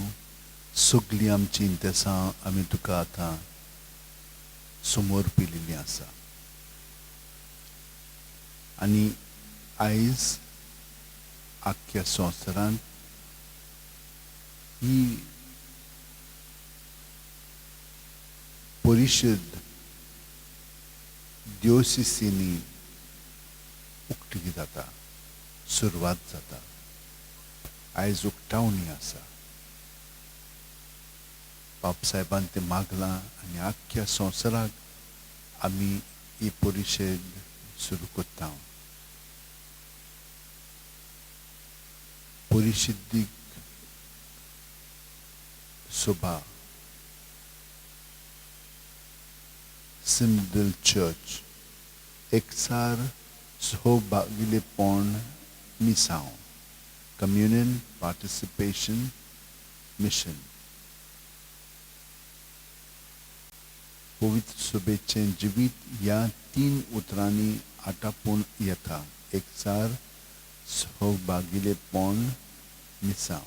सगळीं आमचीं इंतेसां आमी तुका आतां समर्पिलेलीं आसा आनी आयज आख्ख्या संवसारांत ही परिशद दिवसिसींनी उक्ती जाता, सुरवात जाता. आयज उक्तावणी आसा. बापसाहेबान तें मागलां आनी आख्ख्या संवसाराक आमी ही परिशद सुरू करता. परिशदीक सभा, सिनडल चर्च, एकचार, सहभागिलेपण, मिसांव, कम्युनियन, पार्टिसिपेशन, मिशन. पवित्र सभेचें जिवीत ह्या तीन उतरांनी आटापून येता: एकचार, सहभागिलेपण, मिसांव.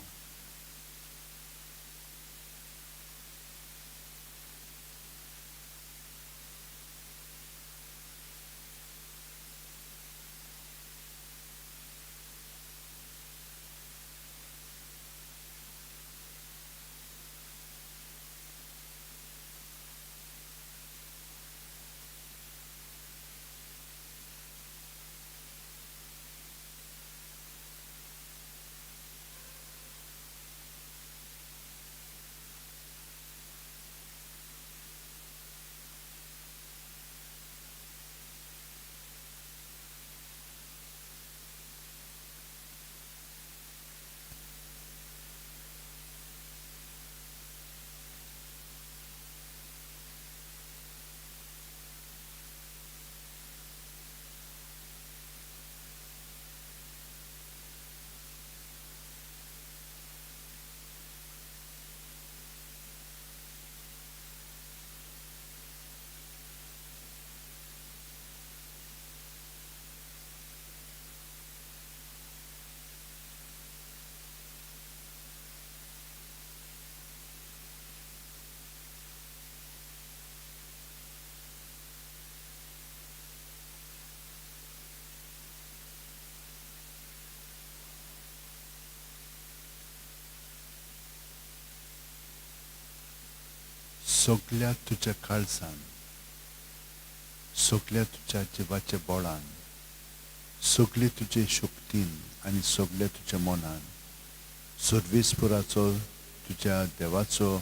सगल्या तुज्या काळजान, सगल्या तुज्या जिवाच्या बोळान, सगळे तुजे शक्तीन आनी सगल्या तुज्या मनान सर्वेस्पुराचो तुज्या देवाचो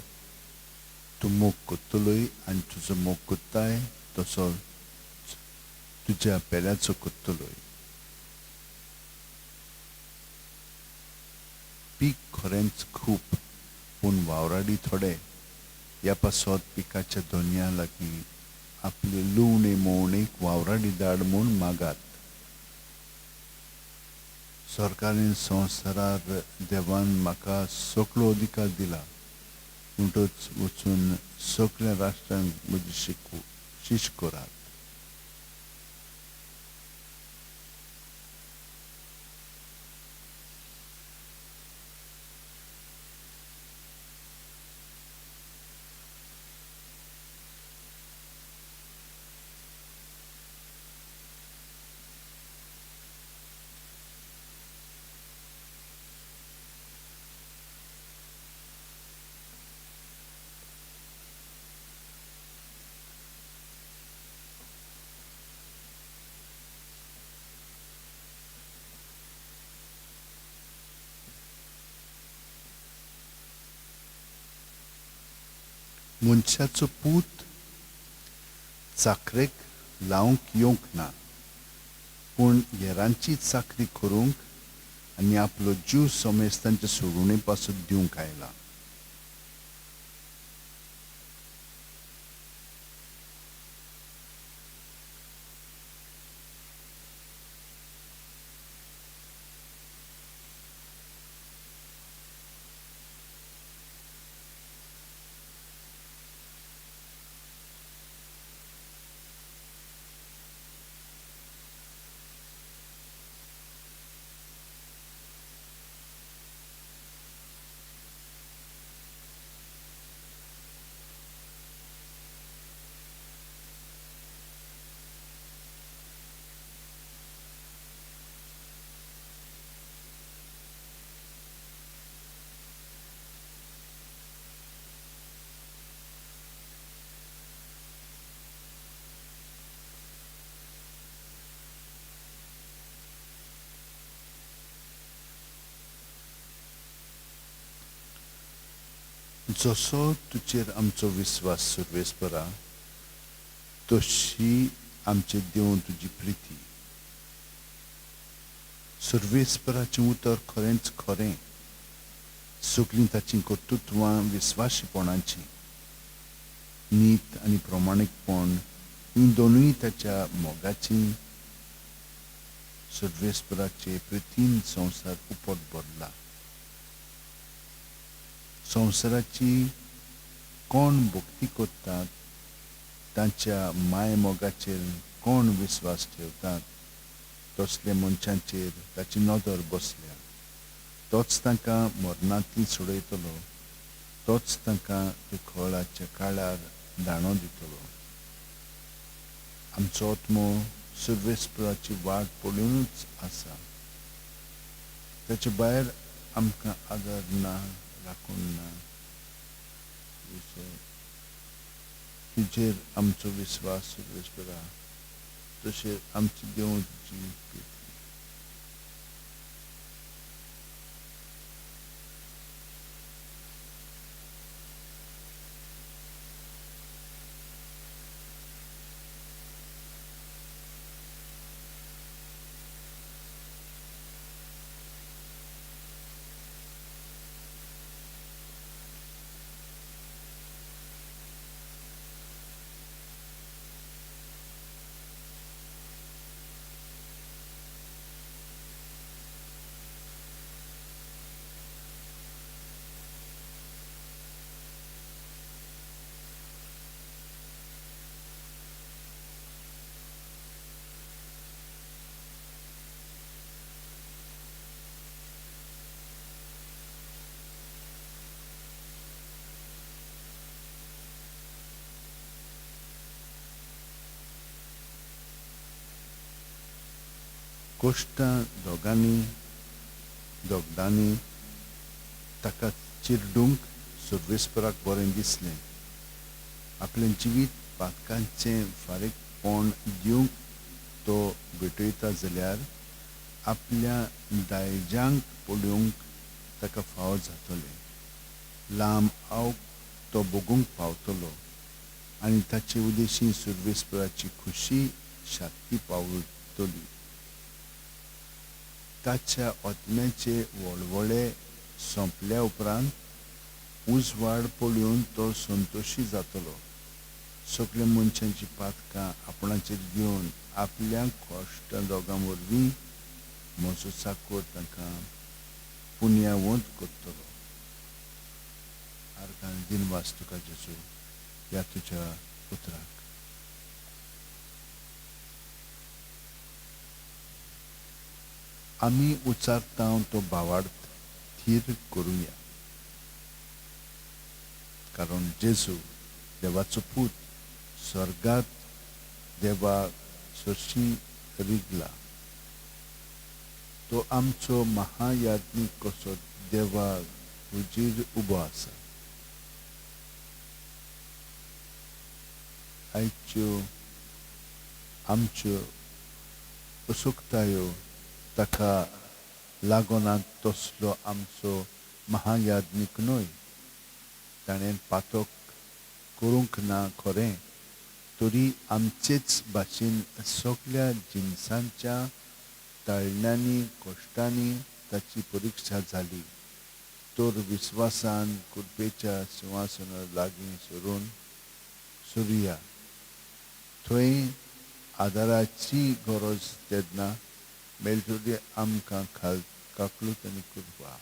तूं मोग करतलोय आनी तुजो मोग करताय तसो तुज्या पेल्याचो करतलोय. पीक खरेंच खूब पूण वावराडी थोडे. ह्या पासत पिकाच्या दोनया लागीं आपले लुवणे मोवणेक वावराडी धाड म्हूण मागात. सरकारीन संवसारार देवान म्हाका सगळो अधिकार दिला, म्हणटच वचून सगळ्या राष्ट्रांक म्हजी शिश करात. मनशाचो पूत चाकरेक लावंक येवंक ना, पूण हेरांची चाकरी करूंक आनी आपलो जीव समेस्तांचे सोडवणे पासून दिवंक आयला. जसो तुजेर आमचो विस्वास सर्वेस्परा, तशी आमचेर देवूं तुजी प्रिती. सर्वेस्पराचें उतर खरेंच खरें, सगलीं ताचीं कर्तृत्वां विस्वाशीपणाचीं. नीत आनी प्रमाणीकपण हीं दोनूय ताच्या मोगाचीं. सर्वेस्पराचे प्रितीन संवसार उपट भरला. संवसाराची कोण भक्ती करतात, तांच्या माय मोगाचेर कोण विस्वास ठेवतात, तसले मनशांचेर ताची नदर बसल्या. तोच तांकां मरणांतली सोडयतलो, तोच तांकां दुखळाच्या काळार दाणो दितलो. आमचो आत्मो सर्वेस्पराची वाट पळोवनूच आसा, ताचे भायर आमकां आदार ना, राखण ना. तुजेर आमचो विस्वास सर्वेस्परा, तशें आमची देव तुजी प्रिती. कोश्टां दोगांनी दोगदांनी ताका चिरडूंक सर्वेस्पराक बरें दिसलें. आपलें जिवीत पातकांचें फारीकपण दिवंक तो भेटयता जाल्यार आपल्या दायज्यांक पळोवंक ताका फावो जातलें. लांब आवक तो भोगूंक पावतलो आनी ताचे उदेशी सर्वेस्पराची खुशी शांती पावतली. ताच्या आत्म्याचे वळवळे सोंपल्या उपरांत उजवाड पळोवन तो संतोशी जातलो. सगल्या मनशांची पातकां आपणाचेर घेवन आपल्या कश्ट दोगां वरवीं म्हजो चाकर तांकां पुण्यावंत करतलो. आर्गां दिनवास तुका जेजू ह्या तुज्या उतराक. आमी उच्चारता तो भावार्थ थीर करुया, कारण जेजू देवाचो पूत स्वर्गात देवा सरशी रिगला. तो आमचो महायाज्ञीक कसो देवा हुजीर उबो आसा. आयच्यो आमच्यो असुकतायो ताका लागोना तसलो आमचो महायाज्ञीक न्हय. ताणें पातक करूंक ना खरें, तरी आमचेच भाशेन सगल्या जिनसांच्या ताळण्यांनी कश्टांनी ताची परिक्षा जाली. तर विस्वासान कृपेच्या सिंहासना लागीं सरून सरुया, थंय आदाराची गरज तेन्ना मेळटली आमकां काकळूत आनी कृपा.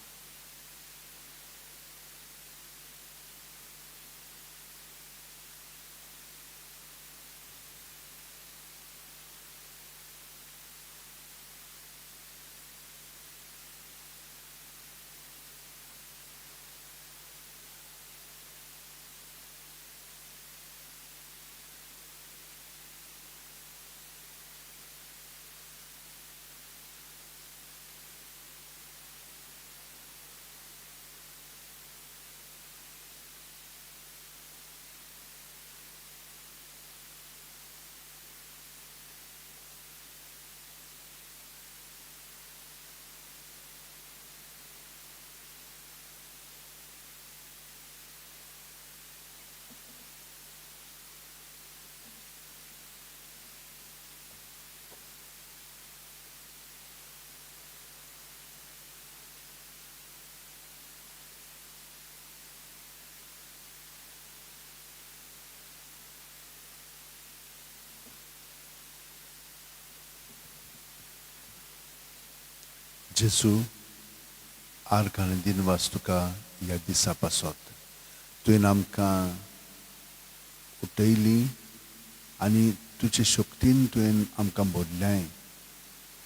जेजू, आर्गां आनी दिनवास तुका ह्या दिसा पासत. तुवें आमकां उठयली आनी तुजे शक्तीन तुवें आमकां भरल्याय.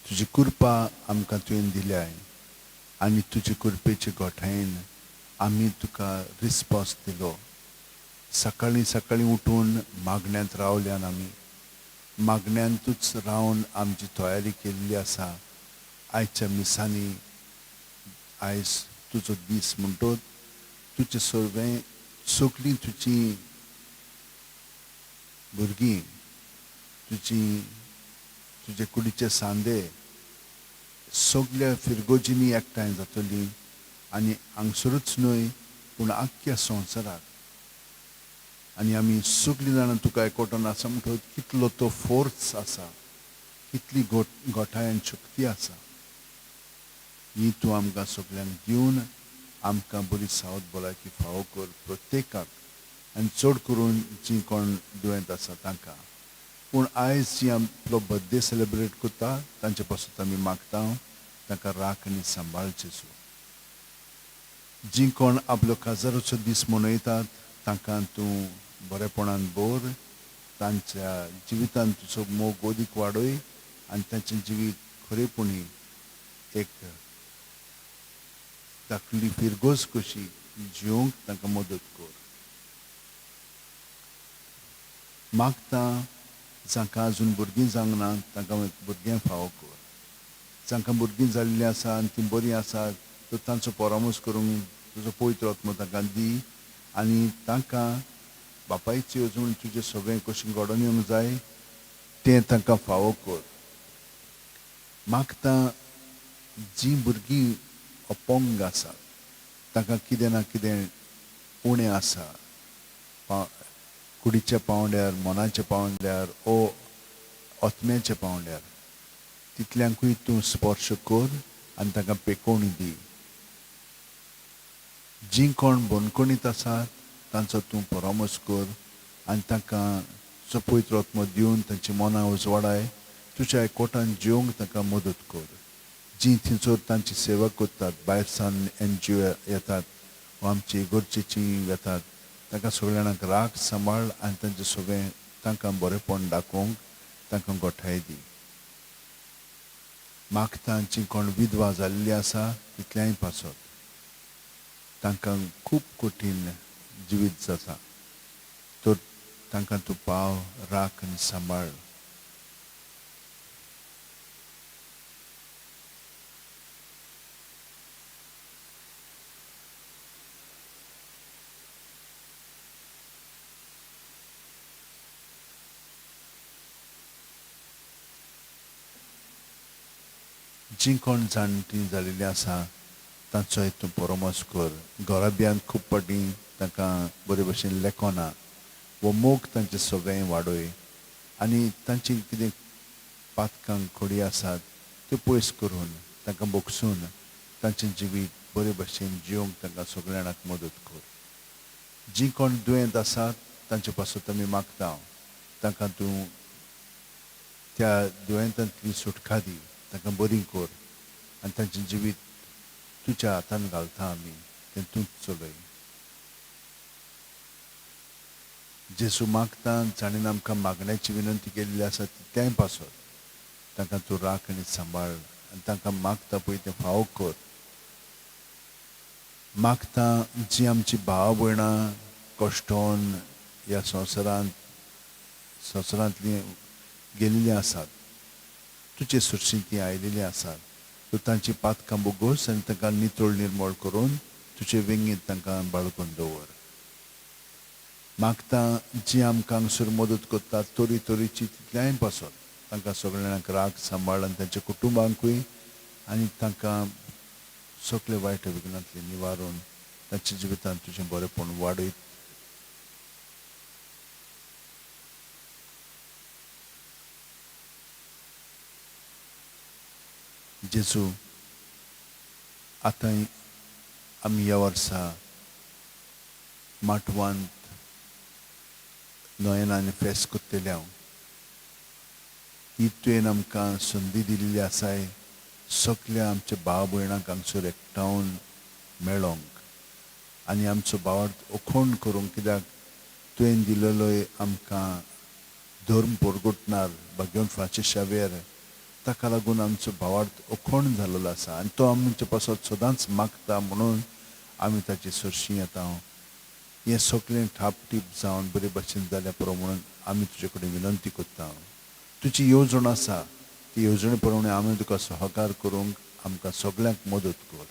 तुजी कृपा आमकां तुवें दिल्याय आनी तुजे कृपेचे गोठायेन आमी तुका रिस्पोस दिलो. सकाळीं सकाळीं उठून मागण्यांत रावल्यान आमी. मागण्यांतूच रावन आमची तयारी केल्ली आसा. आयच्या मिसांनी आयज तुजो दीस म्हणटत तुजे सर्वे सगळीं तुजी भुरगीं, तुजी तुजे कुडीचे सांदे सगल्या फिरगोजींनी एकठांय जातली आनी हांगसरूच न्हय पूण आख्ख्या संवसाराक. आनी आमी सगळीं जाणां तुका एकवटून आसा म्हणटकच कितलो तो फोर्स आसा, कितली गोठाय आनी शक्ती आसा ही तूं आमकां सगल्यांक दिवन आमकां बरी सावध भलायकी फावो कर प्रत्येकाक, आनी चड करून जीं कोण दुयेंत आसा तांकां. पूण आयज जी आपलो बर्थडे सेलेब्रेट करता तांचे पासत आमी मागता, तांकां राख आनी सांबाळ जेजू. जीं कोण आपलो काजाराचो दीस मनयतात तांकां तूं बरेपणान भर, तांच्या जिवितांत तुजो मोग अदीक वाडय आनी तांचें जिवीत खरेपणी एक धाकली फिरगोज कशी जिवंक तांकां मदत कर. मागता जांकां अजून भुरगीं जावंक ना तांकां भुरगें फावो कर. जांकां भुरगीं जाल्लीं आसा आनी तीं बरीं आसात तर तांचो परामर्श करूंक तुजो पवित्र आत्मो तांकां दी आनी तांकां बापायची अजून तुजें सगळें कशें घडोवन येवंक जाय तें तांकां फावो कर. मागता जीं भुरगीं अपंग आसात तांकां कितें ना कितें उणें आसा, कुडीच्या पांवड्यार, मनाच्या पांवड्यार ओ आत्म्याच्या पांवड्यार, तितल्यांकूय तूं स्पर्श कर आनी तांकां पेकोवणी दी. जीं कोण बंदखणीत आसात तांचो तूं परामर्श कर आनी तांकां तुजो पवित्र आत्मो दिवन तांची मनां उजवाडाय, तुज्या एकवटान जिवंक तांकां मदत कर. जीं थंयसर तांची सेवा करतात, भायर सावन एन जी ओ येतात वा आमची इगर्जेची येतात, तांकां सगळ्या जाणांक राख सांबाळ आनी तांचें सगळें तांकां बरेपण दाखोवंक तांकां गोठाय दी. मागता जीं कोण विधवा जाल्लीं आसा तितल्यांय पासत, तांकां खूब कठीण जिवीत जाता तर तांकां तूं पाव, राख आनी सांबाळ. जीं कोण जाणटीं जाल्लीं आसा तांचोय तूं परामर्श कर. घराब्यांत खूब फावटी तांकां बरे भशेन लेखना वो मोग तांचे सगळें वाडय आनी तांची कितें पातकां खोडी आसात त्यो पयस करून तांकां भोगसून तांचें जिवीत बरे भशेन जिवंक तांकां सगळ्या जाणांक मदत कर. जीं कोण दुयेंत आसात तांचे पासत आमी मागता, तांकां तूं त्या दुयेंतांतली सुटका दी, तांकां बरी कर आनी तांचें जिवीत तुज्या हातान घालता आमी, तें तूंच चलय. जेजू मागता जाणें आमकां मागण्याची विनंती केल्ली आसा तितल्याय पासत तांकां तूं राख आनी सांबाळ आनी तांकां मागता पळय तें फावो कर. मागता जी आमची भाव भयणां कश्टोन ह्या संवसारांतलीं गेल्लीं आसात, तुजे सुरशी तीं आयलेलीं आसात, तूं तांची पातकां बोगोस आनी तांकां नितळ निर्मळ करून तुजे वेंगेंत तांकां बाळगून दवर. मागता जी आमकां हांगसर मदत करतात तरी तरेची तितल्याय पासत तांकां सगळ्यांक राग सांबाळ आनी तांच्या कुटुंबांकूय आनी तांकां सगळे वायट विघ्नांतले निवारून तांच्या जिवितांत तुजें बरेपण वाडयत. जेजू, आतां आमी ह्या वर्सा माटवांत नयनान फेस्त करतले हांव. ही तुवें आमकां संदी दिल्ली आसाय सगल्या आमच्या भाव भयणांक हांगसर एकठावन मेळोंक आनी आमचो भावार्थ अखंड करूंक, कित्याक तुवें दिलेलोय आमकां धर्म परगटणार भाग्यवंत फ्रांसीस शाव्येर, ताका लागून आमचो भावार्थ अखंड जालेलो आसा आनी तो आमचे पासत सदांच मागता म्हणून आमी ताचे सरशीं येतांव. हें सगलें ठापटीप जावन बरे भाशेन जाल्यार पुरो म्हणून आमी तुजे कडेन विनंती करतांव. तुजी येवजण आसा ते येवजणे प्रमाणे आमी तुका सहकार करूंक आमकां सगल्यांक मदत कर.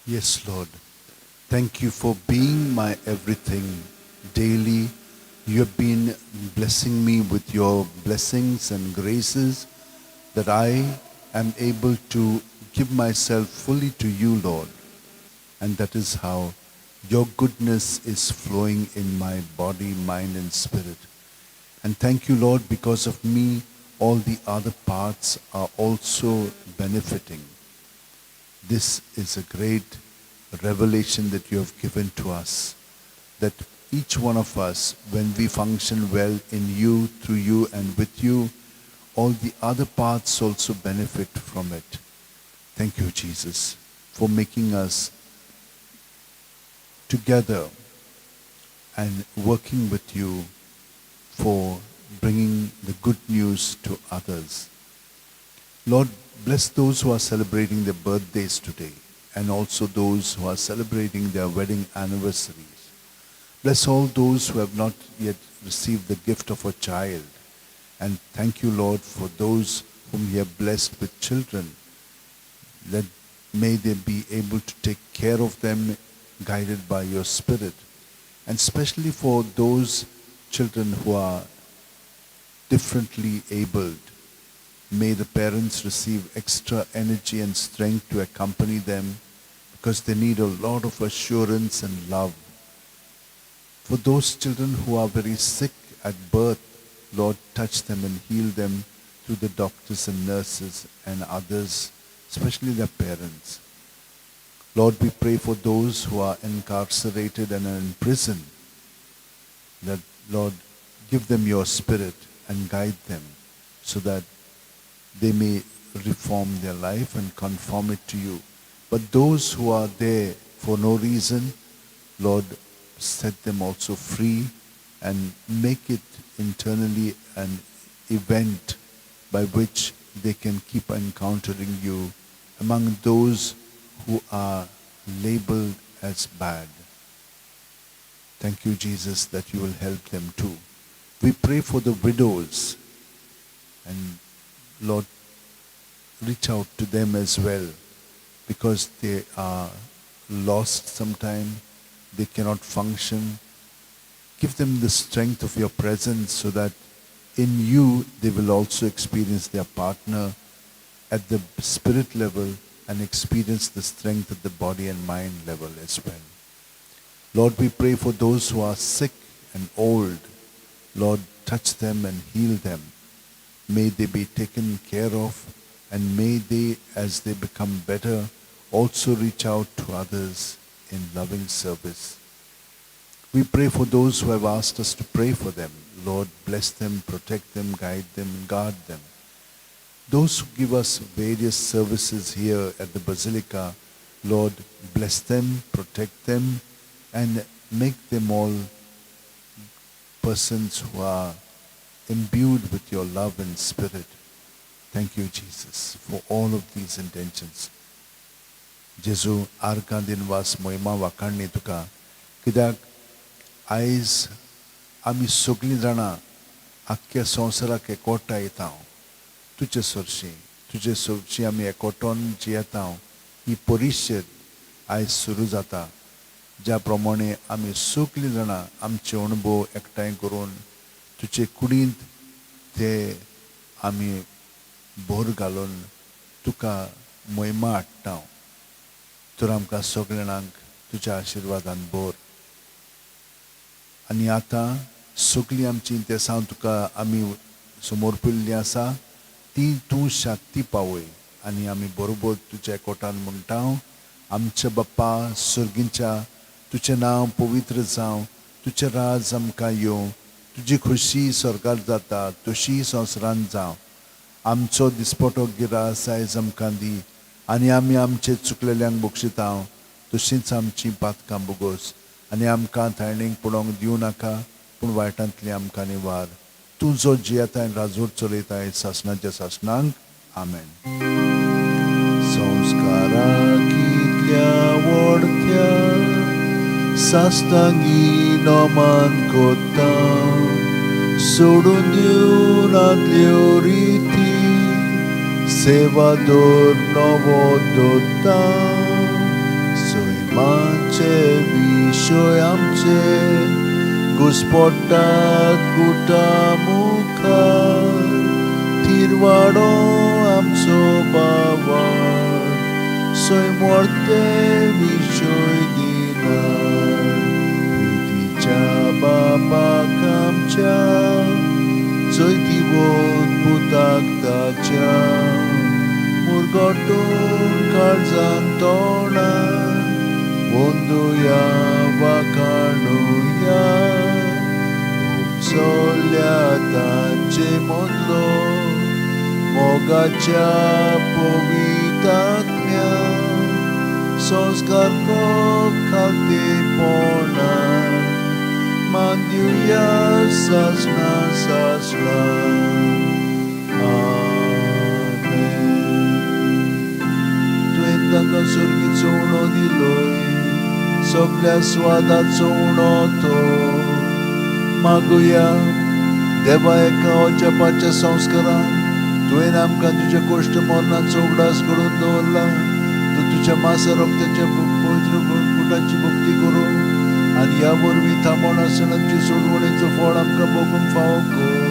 Yes, Lord. Thank you for being my everything daily. You have been blessing me with your blessings and graces that I am able to give myself fully to you, Lord. And that is how your goodness is flowing in my body, mind, and spirit. And thank you, Lord, because of me, all the other parts are also benefiting. This is a great revelation that you have given to us, that each one of us, when we function well in you, through you, and with you, all the other parts also benefit from it. Thank you, Jesus, for making us together and working with you for bringing the good news to others. Lord, bless those who are celebrating their birthdays today and also those who are celebrating their wedding anniversaries. Bless all those who have not yet received the gift of a child. And thank you, Lord, for those whom you have blessed with children. May they be able to take care of them, guided by your Spirit. And especially for those children who are differently abled, may the parents receive extra energy and strength to accompany them, because they need a lot of assurance and love. For those children who are very sick at birth, Lord, touch them and heal them through the doctors and nurses and others, especially their parents. Lord, we pray for those who are incarcerated and are in prison, that, Lord, give them your Spirit and guide them so that they may reform their life and conform it to you. But those who are there for no reason, Lord, set them also free and make it internally an event by which they can keep encountering you among those who are labeled as bad. Thank you, Jesus, that you will help them too. We pray for the widows, and Lord, reach out to them as well, because they are lost sometimes, they cannot function. Give them the strength of your presence so that in you they will also experience their partner at the spirit level and experience the strength at the body and mind level as well. Lord, we pray for those who are sick and old. Lord, touch them and heal them. May they be taken care of, and may they, as they become better, also reach out to others in loving service. We pray for those who have asked us to pray for them. Lord, bless them, protect them, guide them, and guard them. Those who give us various services here at the Basilica, Lord, bless them, protect them, and make them all persons who are imbued with your love and spirit. Thank you, Jesus, for all of these intentions. जेजू, आर्गां दिनवास, मोहिमा वाखाणणी तुका, कित्याक आयज आमी सगळीं जाणां आख्ख्या संवसाराक एकवटा येता. तुजे सरशीं, तुजे सरशीं आमी एकवटोन जियेता. ही परिशद आयज सुरू जाता, ज्या प्रमाणे आमी सगळीं जाणां आमचे अणभव एकठांय करून तुजे कुडींत ते आमी भर घालून तुका मोहिमा हाडटा. तर आमकां सगळ्या जाणांक तुज्या आशिर्वादान भर. आनी आतां सगळीं आमची इंतेसांव तुका आमी समोर पिल्लीं आसा, ती तूं शांती पावय. आनी आमी बरोबर तुज्या एकवटान म्हणटा: आमच्या बाप्पा सर्गींच्या, तुजें नांव पवित्र जावं, तुजें राज आमकां येवं, तुजी खुशी स्वर्गार जाता तशी संवसारांत जावं. आमचो दिसपटो गिरास आयज आमकां दी, आनी आमी आमचे चुकलेल्यांक बक्षिता तशींच आमची पातकां बोगोस, आनी आमकां थायणीक पडोवंक दिवं नाका, पूण वायटांतली आमकां निवार. तूं जो जियेताय, राजवट चलयताय सासणाच्या सासणांक. आमेन. संस्कारा कितल्या वडत्या साश्टांगी नमन कोत्ता, सोडून दिवन आदल्यो रिती, सेवा दर नवो दोता. मानचे विशय आमचे घुस्पट्टात गुटा मुखार थिरवाडो आमचो बाबा सैमोर्ते विशय दिना प्रितीच्या बाबाक आमच्या चैतिवत पुताक ताच्या मुरगटून काळजान तोंडान वंदुया वाकाणुया उपसल्या तांचे मदलो मोगाच्या पवितात्म्या संस्कार खालतेपणा मानयुया सासना सासना. आमेन. तुवें तांकां सर्गीचो उणो दिलोय, सगल्या स्वादाचो उणो तो. मागुया देवा, एका अजापाच्या संस्कारान तुवें आमकां तुज्या कोश्ट मरणाचो उगडास घडोवन दवरला. तूं तुज्या मासा रक्ताच्या पवित्र कुटाची भक्ती करूं आनी ह्या वरवीं थांबोवन आसतना तुजे सोडवणेचो फळ आमकां भोगूंक फावो कर.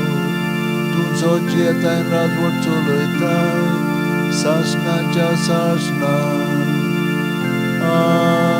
तूं जो येताय, राजवट चलयताय सासणाच्या सासणा. आमेन.